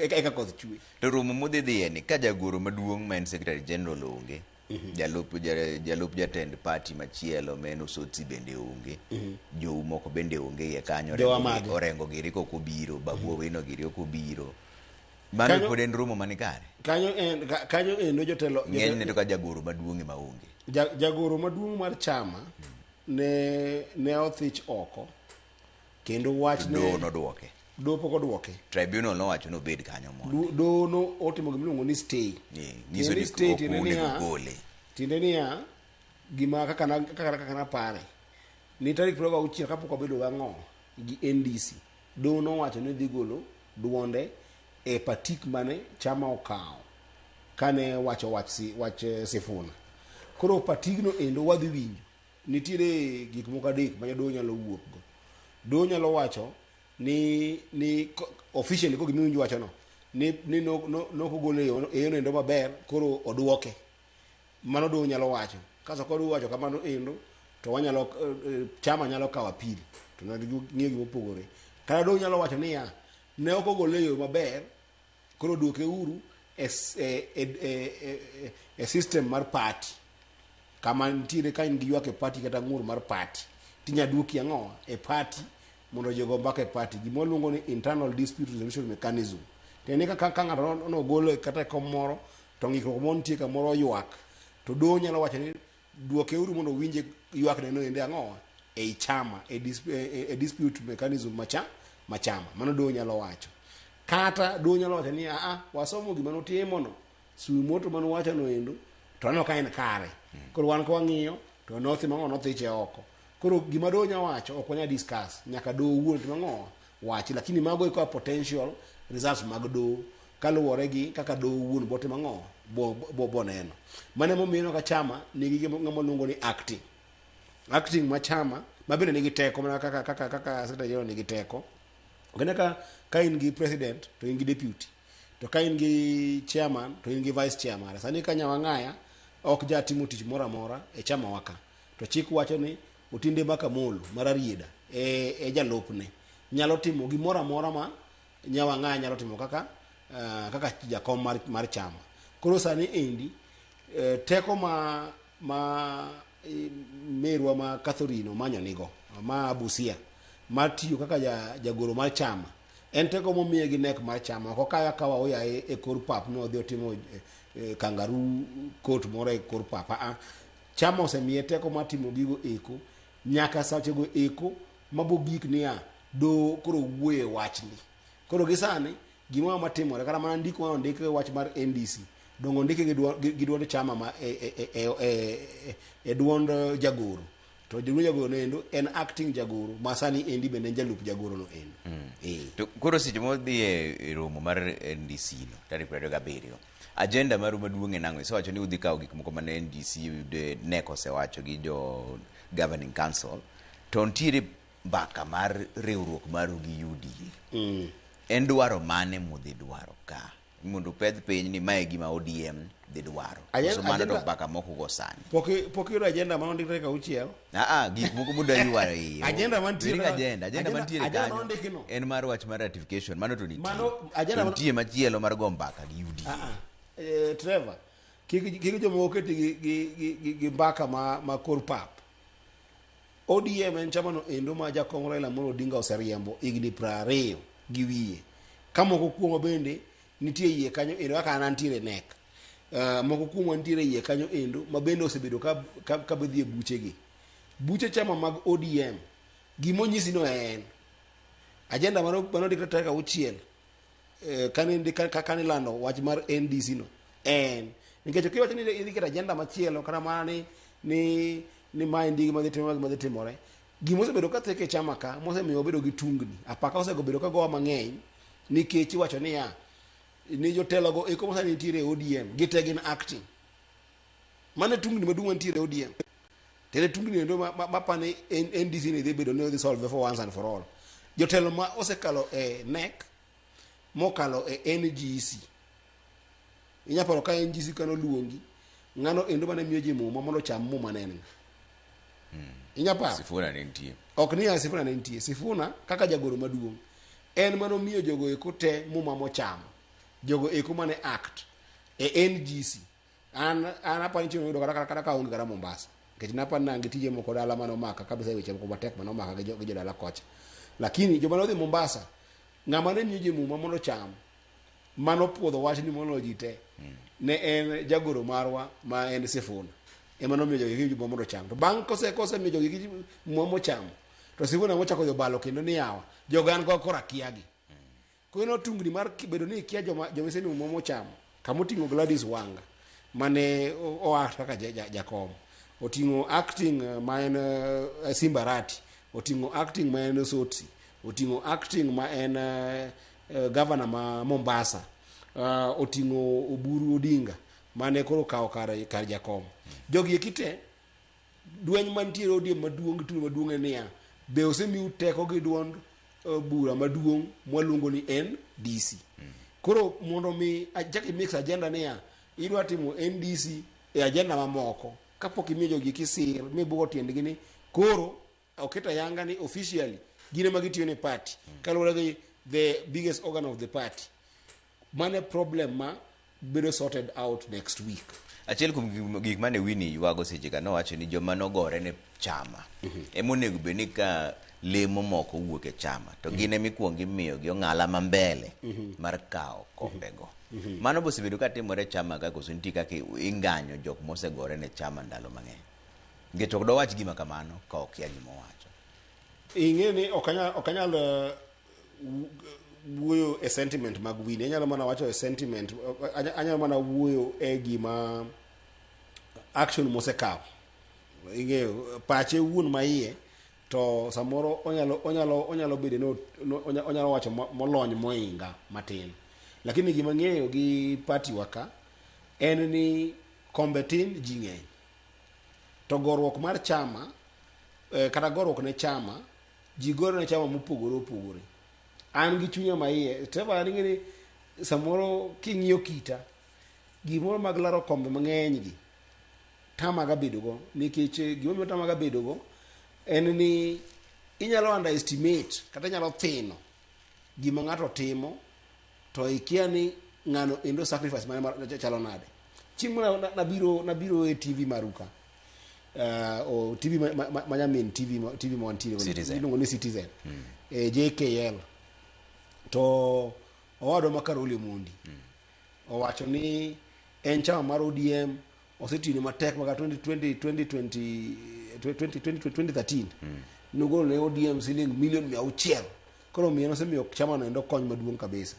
eka koth chwe. To romo modhi dhiye ni ka jagoro maduong' ma en secretary general onge, jalup jatend party machielo ma en Osotsi bende onge, jou moko bende onge iye kanyo, Orengo giri kok obiro, Babu Owino giri ok obiro. Mano pod en romo mani kare. Kanyo endo jotelo ng'enyne to ka jagoro maduong' ema onge. Jagoro maduong' mar chama ne othich oko kendo wach ne doho nodwoke. Doho pok odwoke. Tribunal nowacho ni obed kanyo mondo. Doho no otimo gima iluongo ni stay. Nyiso ni stay ok onego gole. Tiende niya gima kaka napare ni tarik 26 kapok wabedo gang'o gi NDC, doho nowacho ni dhi golo duonde e patik mane chama okawo kane wacho wach Sifuna. Koro patigno endo wadhi winjo nitiere gik moko adek ma doho nyalo wuok go. Doho nyalo wacho ni officially ko gimiwinjo wacho no ni nokogole e yono endo maber, koro oduoke. Mano doho nyalo wacho. Kaso ka doho wacho kamano endo to wanyalo chama nyalo kawo appeal to ng'iyo gima opogore. Kata doho nyalo wacho niya ne ok ogole e yo maber, koro duoke uru e system mar party kama nitiere ka in gi ywak e party kata ng'ur mar party tinya duoki ang'o e party mondo jogo mbaka e party, gima waluongo ni internal dispute resolution mechanism. Tiende ni ka ng'ato nogolo kata e kom moro to ng'ikruok moro nitie kamoro oywak, to doho nyalo wacho ni duoke uru mondo owinje ywakne no ende ang'o ei chama e dispute mechanism ma chama. Mano doho nyalo wacho. Kata doho nyalo wacho ni wasomo gima notimo no, sui moto mano wacho no endo to aneno ka en kare. Koro wan ka wang'iyo to notimo ang'o, nothiche oko. Koro gima doho nyalo wacho ok wanyal discuss, nyaka doho owuon timo ang'o wachi, lakini mago e potential results mag doho kaluwore gi kaka doho owuon botimo ang'o boneno. Mano emomiyo ka chama nigi gima luongo ni acting. Acting ma chama ma bende nigi teko mana kaka secretary general nigi teko. Okene ka in gi president to in gi deputy, to ka in gi chairman to in gi vice chairman. Sani ka Nyawang'aya ok jatimo tich moro amora e chama waka, to chik wacho ni Otinde Makamolo mar Arieda e jalupne nyalo timo gimoro amora ma Nyawang'aya nyalo timo kaka jakom mar chama. Koro sani endi teko ma merwa ma Catherine Omanyo nigo ma Busia mar tiyo kaka jagoro mar chama en teko momiye gi nek mar chama. Ok okawe akawa oya e kor pap no odhi otimo kangaroo court moro e kor pap. Chama osemiye teko mar timo gigo eko nyaka sachego eko mabogik niya doho koro wuoye wachni. Koro gi sani gimoro matimore kata mana ndiko ma ondike wach mar NDC dongo ondike gi duond chama ma e duond jagoro, to duond jagoro no endo en acting jagoro ma sani endi bende en jalup jagoro no endo. To koro seche modhi e romo mar NDC no tarik 27, agenda maru maduong' en ang'o? Isewacho ni udhi kawo gik moko mane NDC NEC osewacho gi jo governing council, to nitiere mbaka mar riwruok maru gi UDA. En dwaro mane mudhi dwaro ka mondo upedh piny ni mae gima ODM dhi dwaro? Koso mano to mbaka moko go sani pok iyudo agenda ma ondik tarik 6? Gik moko muda ywaro iye. Agenda mantiere agenda mantiere kanyo en mar wach mar ratification, mano to nitie. Mano nitie machielo mar go mbaka gi UDA. Trevor, kik jomoko keti gi mbaka ma kor pap. ODM en chama no endo ma jakom Raila Amolo Odinga oseriembo higni 20 gi wiye. Ka moko kuomwa bende nitie iye kanyo endo kaka an antiere e NEC. Moko kuomwa nitiere iye kanyo endo ma bende osebedo ka, ka, ka dhi e buchegi. Buche chama mag ODM, gima onyisi no en agenda mano mane tarik 6 kane kane ilando wach mar NDC no en nikech kiwacho ni idhi keto agenda machielo kata mana ni maendi gima dhi timore, gima dhi timore, gima osebedo ka theko e chama ka mosemiyo wabedo gi tungni, apaka osebedo ka gowa mang'eny nikech iwacho niya ni jotelo go eko masani nitiere e ODM gite gin acting. Mano e tungni maduong' mantiere e ODM. Tene tungni endo mapani NDC ni dhi bedo ni odhi solve for once and for all. Jotelo ma osekalo e NEC mokalo e NGC. Inya paro ka NGC kano luongi, ng'ano endo mane miyo ji muma mondo ocham muma ne en ng'a? Inya paro? Sifuna ne nitie. Ok ni ya Sifuna ne nitie. Sifuna kaka jagoro maduong' en manomiyo jogo eko te muma mochamo. Jogo eko mane act e NGC. An apani chieng' yudo kata ka aonge kata Mombasa. Nikech napani ne an gi tije moko dala mane omaka kabisa e weche moko matek mane omaka gi jodala kocha. Lakini joma nodhi Mombasa, ng'ama ne miyo ji muma mondo ocham, mano puodho wach ni mondo ji te, ne en jagoro marwa ma en Sifuna. Ema nomiyo jogi muma mondo ocham. To bang' kose miyo jogi muma mochamo, to Sifuna mochako dhi obalo kendo ni yawa, jogo an go koro akiagi. Koro tungni mar bedo ni ikia joma isemiyo muma mochamo, kama oting'o Gladys Wanga mane oa kaka jakom, oting'o acting ma en Simba Arati, oting'o acting ma en Sotsi, oting'o acting ma en governor ma Mombasa, oting'o Oburu Odinga mane koro okawo kar jakom. Jogi eki te, dweny mantiere ODM maduong' gi tungni maduong' en niya, be osemiu teko gi duond bura maduong' mwaluongo ni NDC. Koro mondo mi achak i mix agenda niya, idwa timo NDC e agenda mamoko, kapok imiyo jogi eki sir mibugo tiendgi ni koro oket ayanga ni officially gin ema gitiyo ne party kaluwore gi the biggest organ of the party. Mano e problem ma bedo sorted out next week. Achiel kuom gik mane Winnie ywago seche ka nowacho ni joma nogore ne chama ema onego bed ni ka lemo moko owuok e chama to gin ema ikuongo imiyogi ong'ala ma mbele mar kawo kombego. Mano be osebedo ka timore e chama ka koso nitie kaka inganyo jok mosegore ne chama ndalo mang'eny? Nikech ok dowach gima kamano ka okia gima owacho. Ing'e ni ok anyal wuoyo e sentiment mag Winnie. Anyalo mana wacho e sentiment, anyalo mana wuoyo e gima action mosekawo. Ing'eyo pache wuon ma iye to samoro onyalo bedo ni onyalo wacho molony moinga matin. Lakini gima ng'eyo gi party wa ka en ni kombe tin ji ng'eny. To goruok mar chama kata goruok ne chama, ji gore ne chama mopogore opogore. An gi chunya ma iye, Trevor, an ing'e ni samoro king'iyo kita, gimoro mag laro kombe mang'eny gi tamaga bedo go nikech gimomiyo tamaga bedo go en ni inyalo underestimate kata inyalo thino gima ng'ato timo to ikia ni ng'ano endo sacrifice mane chalo nade. Chieng' moro nabiro e TV maru ka, o TV ma nyamin TV TV ma wantiere go, Citizen. iluongo ni Citizen, e JKL, to owadwa ma Karoli Omondi owacho ni en chama mar ODM osetiyone matek maka 2020 2020 2013 nogolo ne ODM siling milion 600. Koro miyo nosemiyo chama no endo kony maduong' kabisa.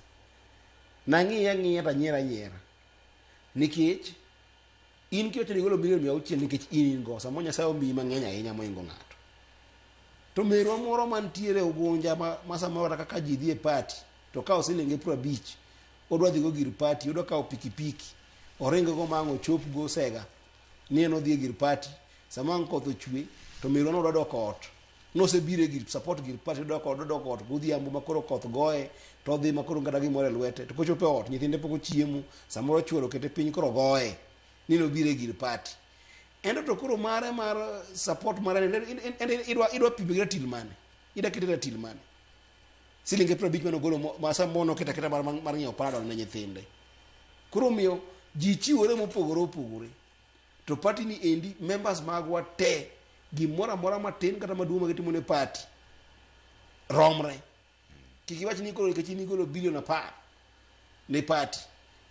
Nang'iye ang'iya to anyiero anyiera nikech in kiwacho ni igolo milion 600 nikech in go samoro Nyasaye omiyi mang'eny ahinya moingo ng'ato, to merwa moro mantiere Ugunja ma samoro kata kaka ji dhi e party to kawo silinge 50 odwa dhi go gir party, odwa kawo pikipiki oring go ma ang' ochop go Sega ni en odhi e gir party. Sama ang' koth ochwe to merwa no odwa dok ot, nosebiro e gir support gir party, odok ot godhiambo ma koro koth goye to odhi ma koro kata gimoro e lwete, to kochopo e ot nyithinde pok ochiemo, samoro chuore okete piny koro goye ni nobiro e gir party. Ento to koro mare mar support mare en idwa pime gi ratil mane, idwa kete ratil mane silinge 50 mane ogolo ma samoro noketo aketa mar ng'iewo Panadol ne nyithinde. Koro omiyo ji chiwore mopogore opogore to party ni endi members magwa te gimoro amora matin kata maduong' ma gitimo ne party romre. Kik iwach ni koro nikech in igolo bilion 10 ne party,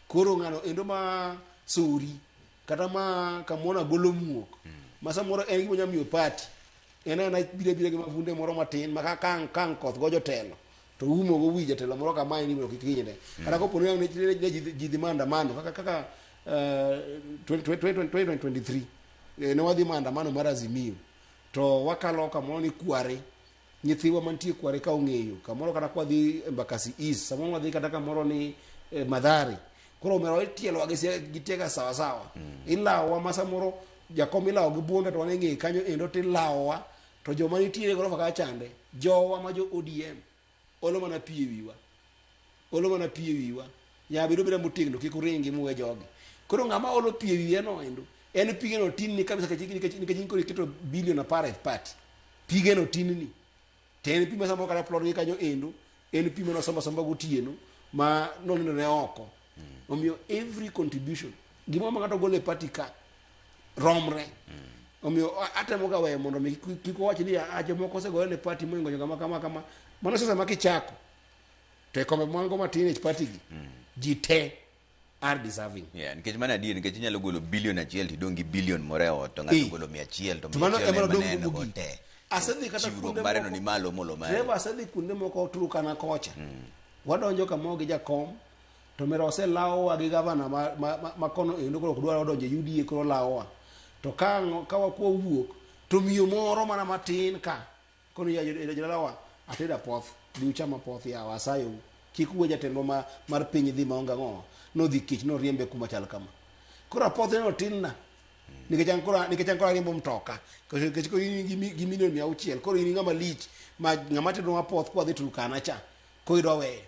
koro ng'ano endo ma sori kata ma kamona golo muok ma samoro en gima nyalo miyo party en aena biro abira gi mavunde moro matin ma ka ang' koth go jotelo to umo go wi jatelo moro kamae ni mondo kik hinyre. Kata kopo ni ang' ne ji dhi maandamano kaka 2023 ne wadhi maandamano mar Azimio to wakalo kamoro ni Kware, nyithiwa mantie Kware ka ong'eyo kamoro, kata kwadhi Embakasi East samoro wadhi kata kamoro ni Mathare, koro omera itielowa gi tiega sawa sawa. Ilawowa ma samoro jakom ilawo gi bunda to wan e ng'eye kanyo endo tilawowa, to joma nitiere e gorofa kacha chande jowa ma jo ODM olo mana pi e wiwa, olo mana pi e wiwa. Nyaka bed obeda motegno, kik uringi muwe jogi. Koro ng'ama olo pi e wiye no endo en pigeno tinni kabisa nikech in koro iketo bilion 10 e party, pigeno tinni to en pi ma samoro kata plot gi kanyo endo en pi mane osomba somba gotieno ma nonenore oko. Omiyo every contribution, gimoro ma ng'ato golo e party ka romre. Omiyo atemo ga weyo mondo mi kik wawach ni a jomoko osegore ne party moingo kama kama kama. Mano sasa ma kichako to e kombe mwango matin e party gi ji te are deserving. Yeah, nikech mano adier, nikech inyalo golo bilion 1 to idong' gi bilion moro e ot, to ng'ato ogolo 100 to To mano 100 ema ema dong' neno go mogik. te. Asedhi kata Chiwruok kuonde mare no moko. ni malo molo mari. Trevor, asedhi kuonde moko Turkana kocha. Wadonjo kamoro gi jakom to mera oselawowa gi gavana ma kono endo koro ok dwar odonjo e UDA, koro lawowa. To ka wakwa wuok to miyo moro mana matin ka kono ya jodalawa atedo apoth bi ucham apoth yawa asayou kik uwe jatendwa mar piny dhi maonge ang'owa nodhi kech noriembe kuma chal kama. Koro apoth no tin na nikech an koro ariembo mtoka nikech koro in gi milion 600, koro in ng'ama lich ma ng'ama tedo apoth kwa dhi Turkana cha koro idwa weyo.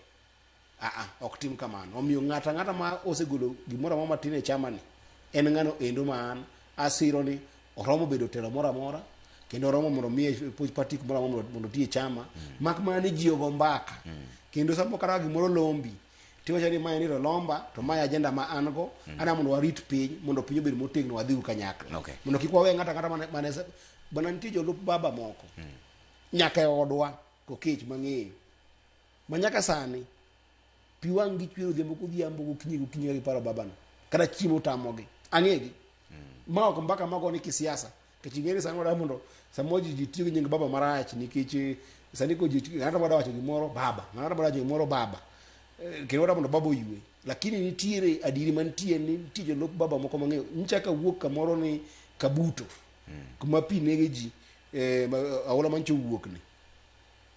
Aa, ok tim kamano. Omiyo ng'ato ang'ata ma osegolo gimoro amora matin e chama ni en ng'ano endo ma an asiro ni oromo bedo telo moro amora kendo oromo mondo miye puonj party moro amora mondo oti e chama, mak mana ni ji ogo mbaka. Kendo samoro kata gimoro lombi tiwacho ni mae ni to lomba to mae agenda ma an go, ana mondo warit piny mondo piny obed motegno, wadhi uru kanyakla. Mondo kik wawe ng'ato ang'ata mane bana nitie jolup baba moko nyaka e odwa kokech mang'eyo ma nyaka sani pi wang' gi chwer odhiambo kodhiambo gokinyi gokinyi ka giparo babano kata chiemo tamogi. Ang'egi ma ok mbaka mago ni kisiasa, nikech ing'e ni sani wadwa mondo samoro ji tiyo gi nying baba marach, nikech sani ko ji ng'ato bado wacho gimoro baba, ng'ato bado wacho gimoro baba, kendo wadwa mondo baba oywe, lakini nitiere adieri mantie ni nitie jolup baba moko mang'eyo nyicha ka wuok kamoro ni Kabuto kuma pi nege ji, aola mancho owuok ni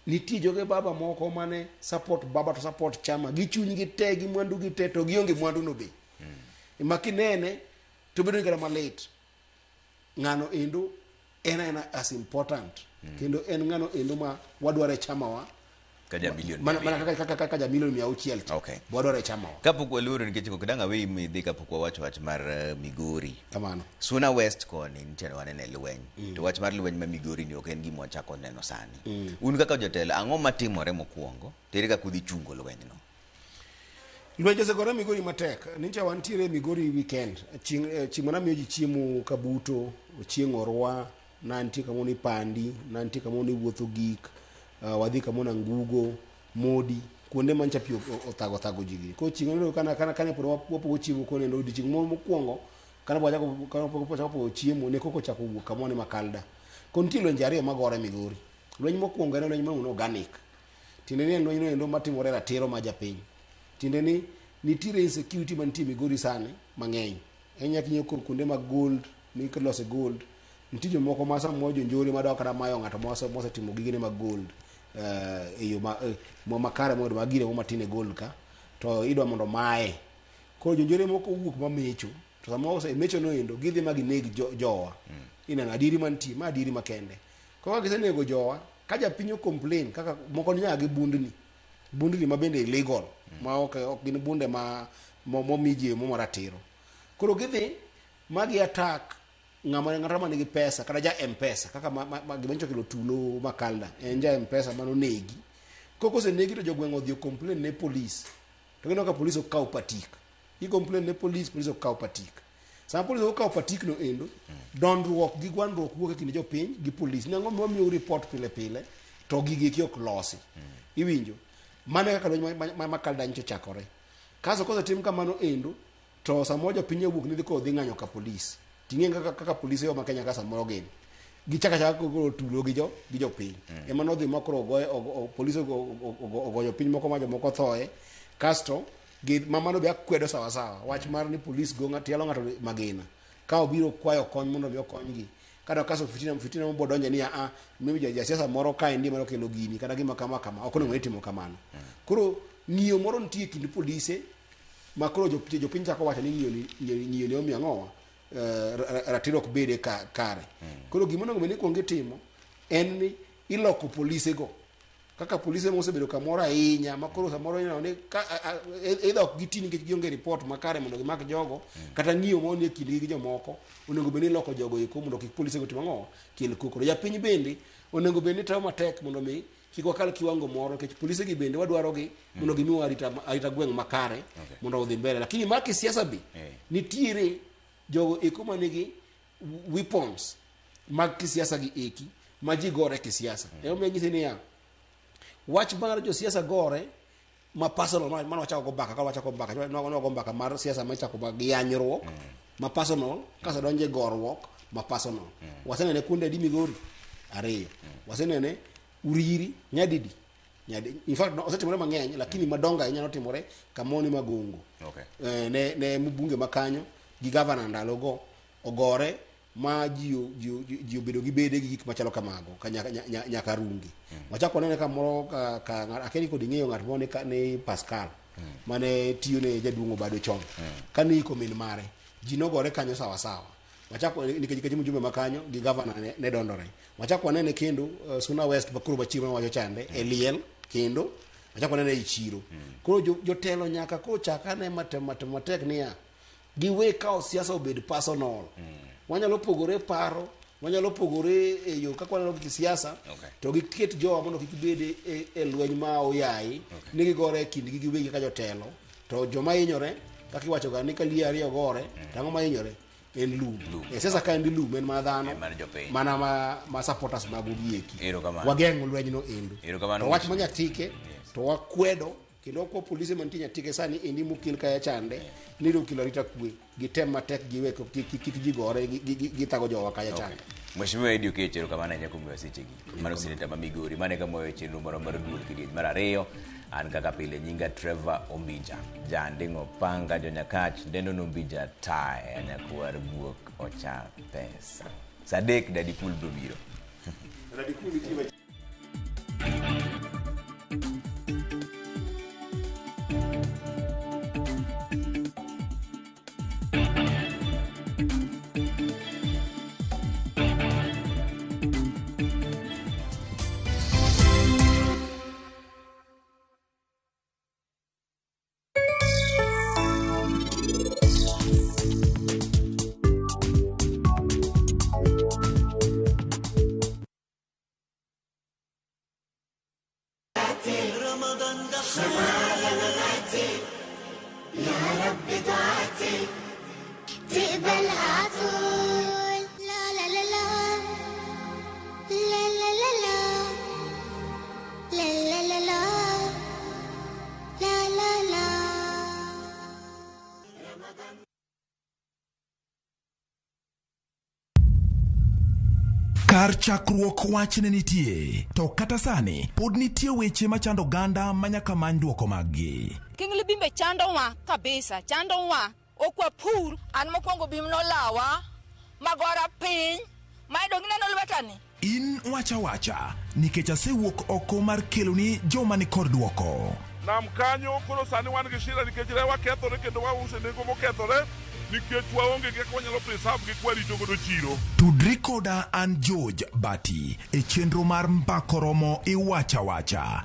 nitie joge baba moko mane support baba to support chama gi chunygi te gi mwandu gi te to gionge mwandu no be. Ma kinene to bedo kata malit. Ng'ano endo en aena as important. Kendo en ng'ano endo ma wadwaro e chamawa. Ka ja milion Mana 200. kaka ja milion 600 cha. Wadwaro e chamawa. Kapok waluoro nikech ok dang' aweyi midhi kapok wawacho wach mar Migori. Kamano. Suna West koni nitie wanene lweny. To wach mar lweny ma Migori ni ok en gima wachako neno sani. Un kaka jotelo ang'o matimore mokwongo? To ere kaka udhi chungo lweny no? Lweny osegore Migori matek. Nyocha wantiere Migori weekend. Chieng' mana miyo ji chiemo Kabuto, chieng' Orwa, na nitie kamoro ni Pandi, na nitie kamoro ni Wuotho Gik, wadhi kamoro ni Angugo, Modi, kuonde ma nyocha pi othago thago ji gi. Koro chieng' no kana pod wapogo chiemo koni endo odiochieng' moro mokwongo, kana pok wachako, kana pok wachako pogo chiemo, ne koko ochako wuok kamoro ni Makalda. Koro nitie lwenje ariyo magore Migori. Lweny mokwongo en lweny miluongo ni organic. Tiende ni en lweny no endo matimore ratiro ma japiny. Tiende ni nitiere insecurity mantie Migori sani mang'eny. En nyaka ing'iyo kuonde mag gold, mikilose gold. Nitie jomoko ma samoro jonjore madwa kata mayo ng'ato mosetimo gigene mag gold, e yo makare mondo ma gire mo matin e gold ka, to idwa mondo maye. Koro jonjore moko wuok mamecho, to samoro ose mecho no endo gidhi ma gineg jowa. Ineno adieri mantie, ma adieri makende. Koro ka gisenego jowa, ka japiny o complain kaka moko ni nyaka gi bundni. Bundni ma bende illegal, ma ok gin bunde ma momi ji mo maratiro. Koro gidhi ma gi attack ng'ama ma nigi pesa kata ja M-Pesa kaka ma gima nyocha okelo tulo Makalda en ja M-Pesa manonegi. Koko osenegi to jogweng' odhi o complain ne police. To gineno ka police ok kaw patik. I complain ne police, police ok kaw patik. Sama police ok kaw patik no endo, dondruok gi gwandruok wuok e kind jopiny gi police. Ni ang'o momiyo wamiyou report pile pile to gigi eki ok losi. Iwinjo? Mano e kaka lweny ma Kaldany ochakore. Kasto kosetim kamano endo, to samoro jopiny owuok ni dhi koro dhi ng'anyo ka polis. Ting'e kaka polise ma Kenya ka samoro gin. Gichako achaka koro tulo gi jo gi jopiny. Ema nodhi ma koro ogoye polis ogoyo piny moko ma jomoko thoe. Kasto gi ma mano be akwedo sawa sawa. Wach mar ni polis go ng'ato tielo ng'ato magina. Ka obiro kwayo kony mondo mi okonygi. Kata kaso fitina mbo donje ni a maybe jasiasa moro kaendi ema okelo gini kata gima kama kama ok onego itimo kamano. Koro ng'iyo moro nitie e kind polise ma koro jopiny chako wacho ni ng'iyo ni omiyo ang'owa ratiro ok bede kare. Koro gima onego bed ni ikuongo itimo en ni iloko polise go kaka polise mosebedo kamoro ahinya ma koro samoro ineno ni either ok giti nikech gionge report makare mondo gimak jogo kata ng'iyo moro nie kindgi gi jomoko onego bed ni iloko jogo eko mondo kik polise go tim ang'o kel koko. To japiny bende onego bed ni temo matek mondo mi kik wakal kiwango moro nikech polise gi bende wadwaro gi mondo gimiwa arita gweng' makare mondo odhi mbele. Lakini mar kisiasa be nitiere jogo eko manigi weapons mag kisiasa gi eki ma ji gore kisiasa. Emomiyo anyisi niya, wach mar josiasa gore ma personal mano wachako go mbaka ka wachako mbaka nwago mbaka mar siasa ma ichako mag yanyruok ma personal kasto donje goruok ma personal. Wasenene kuonde adi Migori? 2. Wasenene Uriri nyadidi? In fact osetimore mang'eny lakini madongo ahinya notimore Kamoni Magongo. Ne mbunge makanyo gi gavana ndalogo ogore ma ji obedo gi bede gi gik machalo kamago ka nyaka rungi. Wachako wanene kamoro ka akeni kod ing'eyo ng'at moro ni Pascal mane tiyo ne jaduong' Obado chon. Kane iko min mare ji nogore kanyo sawa sawa. Wachako nikech mjumbe makanyo gi gavana ne dondore. Wachako wanene kendo Suna West bakuru machiegni wacho chande e liel kendo wachako wanene e chiro. Koro jotelo nyaka koro chaka ne matek niya giwe kawo siasa obed personal. Wanyalo pogore paro, wanyalo pogore e yo kaka waneno kisiasa, to giket jowa mondo kik bed e lweny ma oyayi, ni gigore e kindgi giwegi kaka jotelo, to joma hinyore kaka iwacho ga ni ka liye ariyo gore, to ang'o ma hinyore? En lum. E siasa ka en lum en mana dhano, mana ma supporters mag gieki. Wageng'o lwenyno endo. To wach ma Nyatike to wakwedo kendo wakwa polise mantie Nyatike sani endi mokel kaya chande ni okelo arita kwe gitem matek giwe kik ji gore githago jowa kaya chande. Mheshimiwa Eddy Oketch, erokamano ahinya kuom miyowa sechegi. Mano seneta ma Migori, mano e kama waweyo chenro marwa mar duol kidieny mar 2. An kaka pile nyinga Trevor Ombija, janding'o panga jonyakach, dendo nombija taya nyakwar guok ocha pesa. Saa 3 Daddy Cool biro biro. Daddy Cool nitie. Kar chakruok wach ne nitie, to kata sani pod nitie weche machando oganda ma nyaka many dwoko maggi. King Libimbe chandowa kabisa, chandowa, ok wapur. An mokwongo bim nolawa, magora piny, ma idong' ineno lwetani. In wacha wacha, nikech asewuok oko mar keloni joma ni kod dwoko. Nam kanyo koro sani wan gi shida nikech rewa kethore kendo wauso e nengo mokethore nikech waonge gi kaka wanyalo preserve gi kwarito godo chiro. Tudri koda an George Bati e chenro mar Mbako Romo Iwacha Wacha.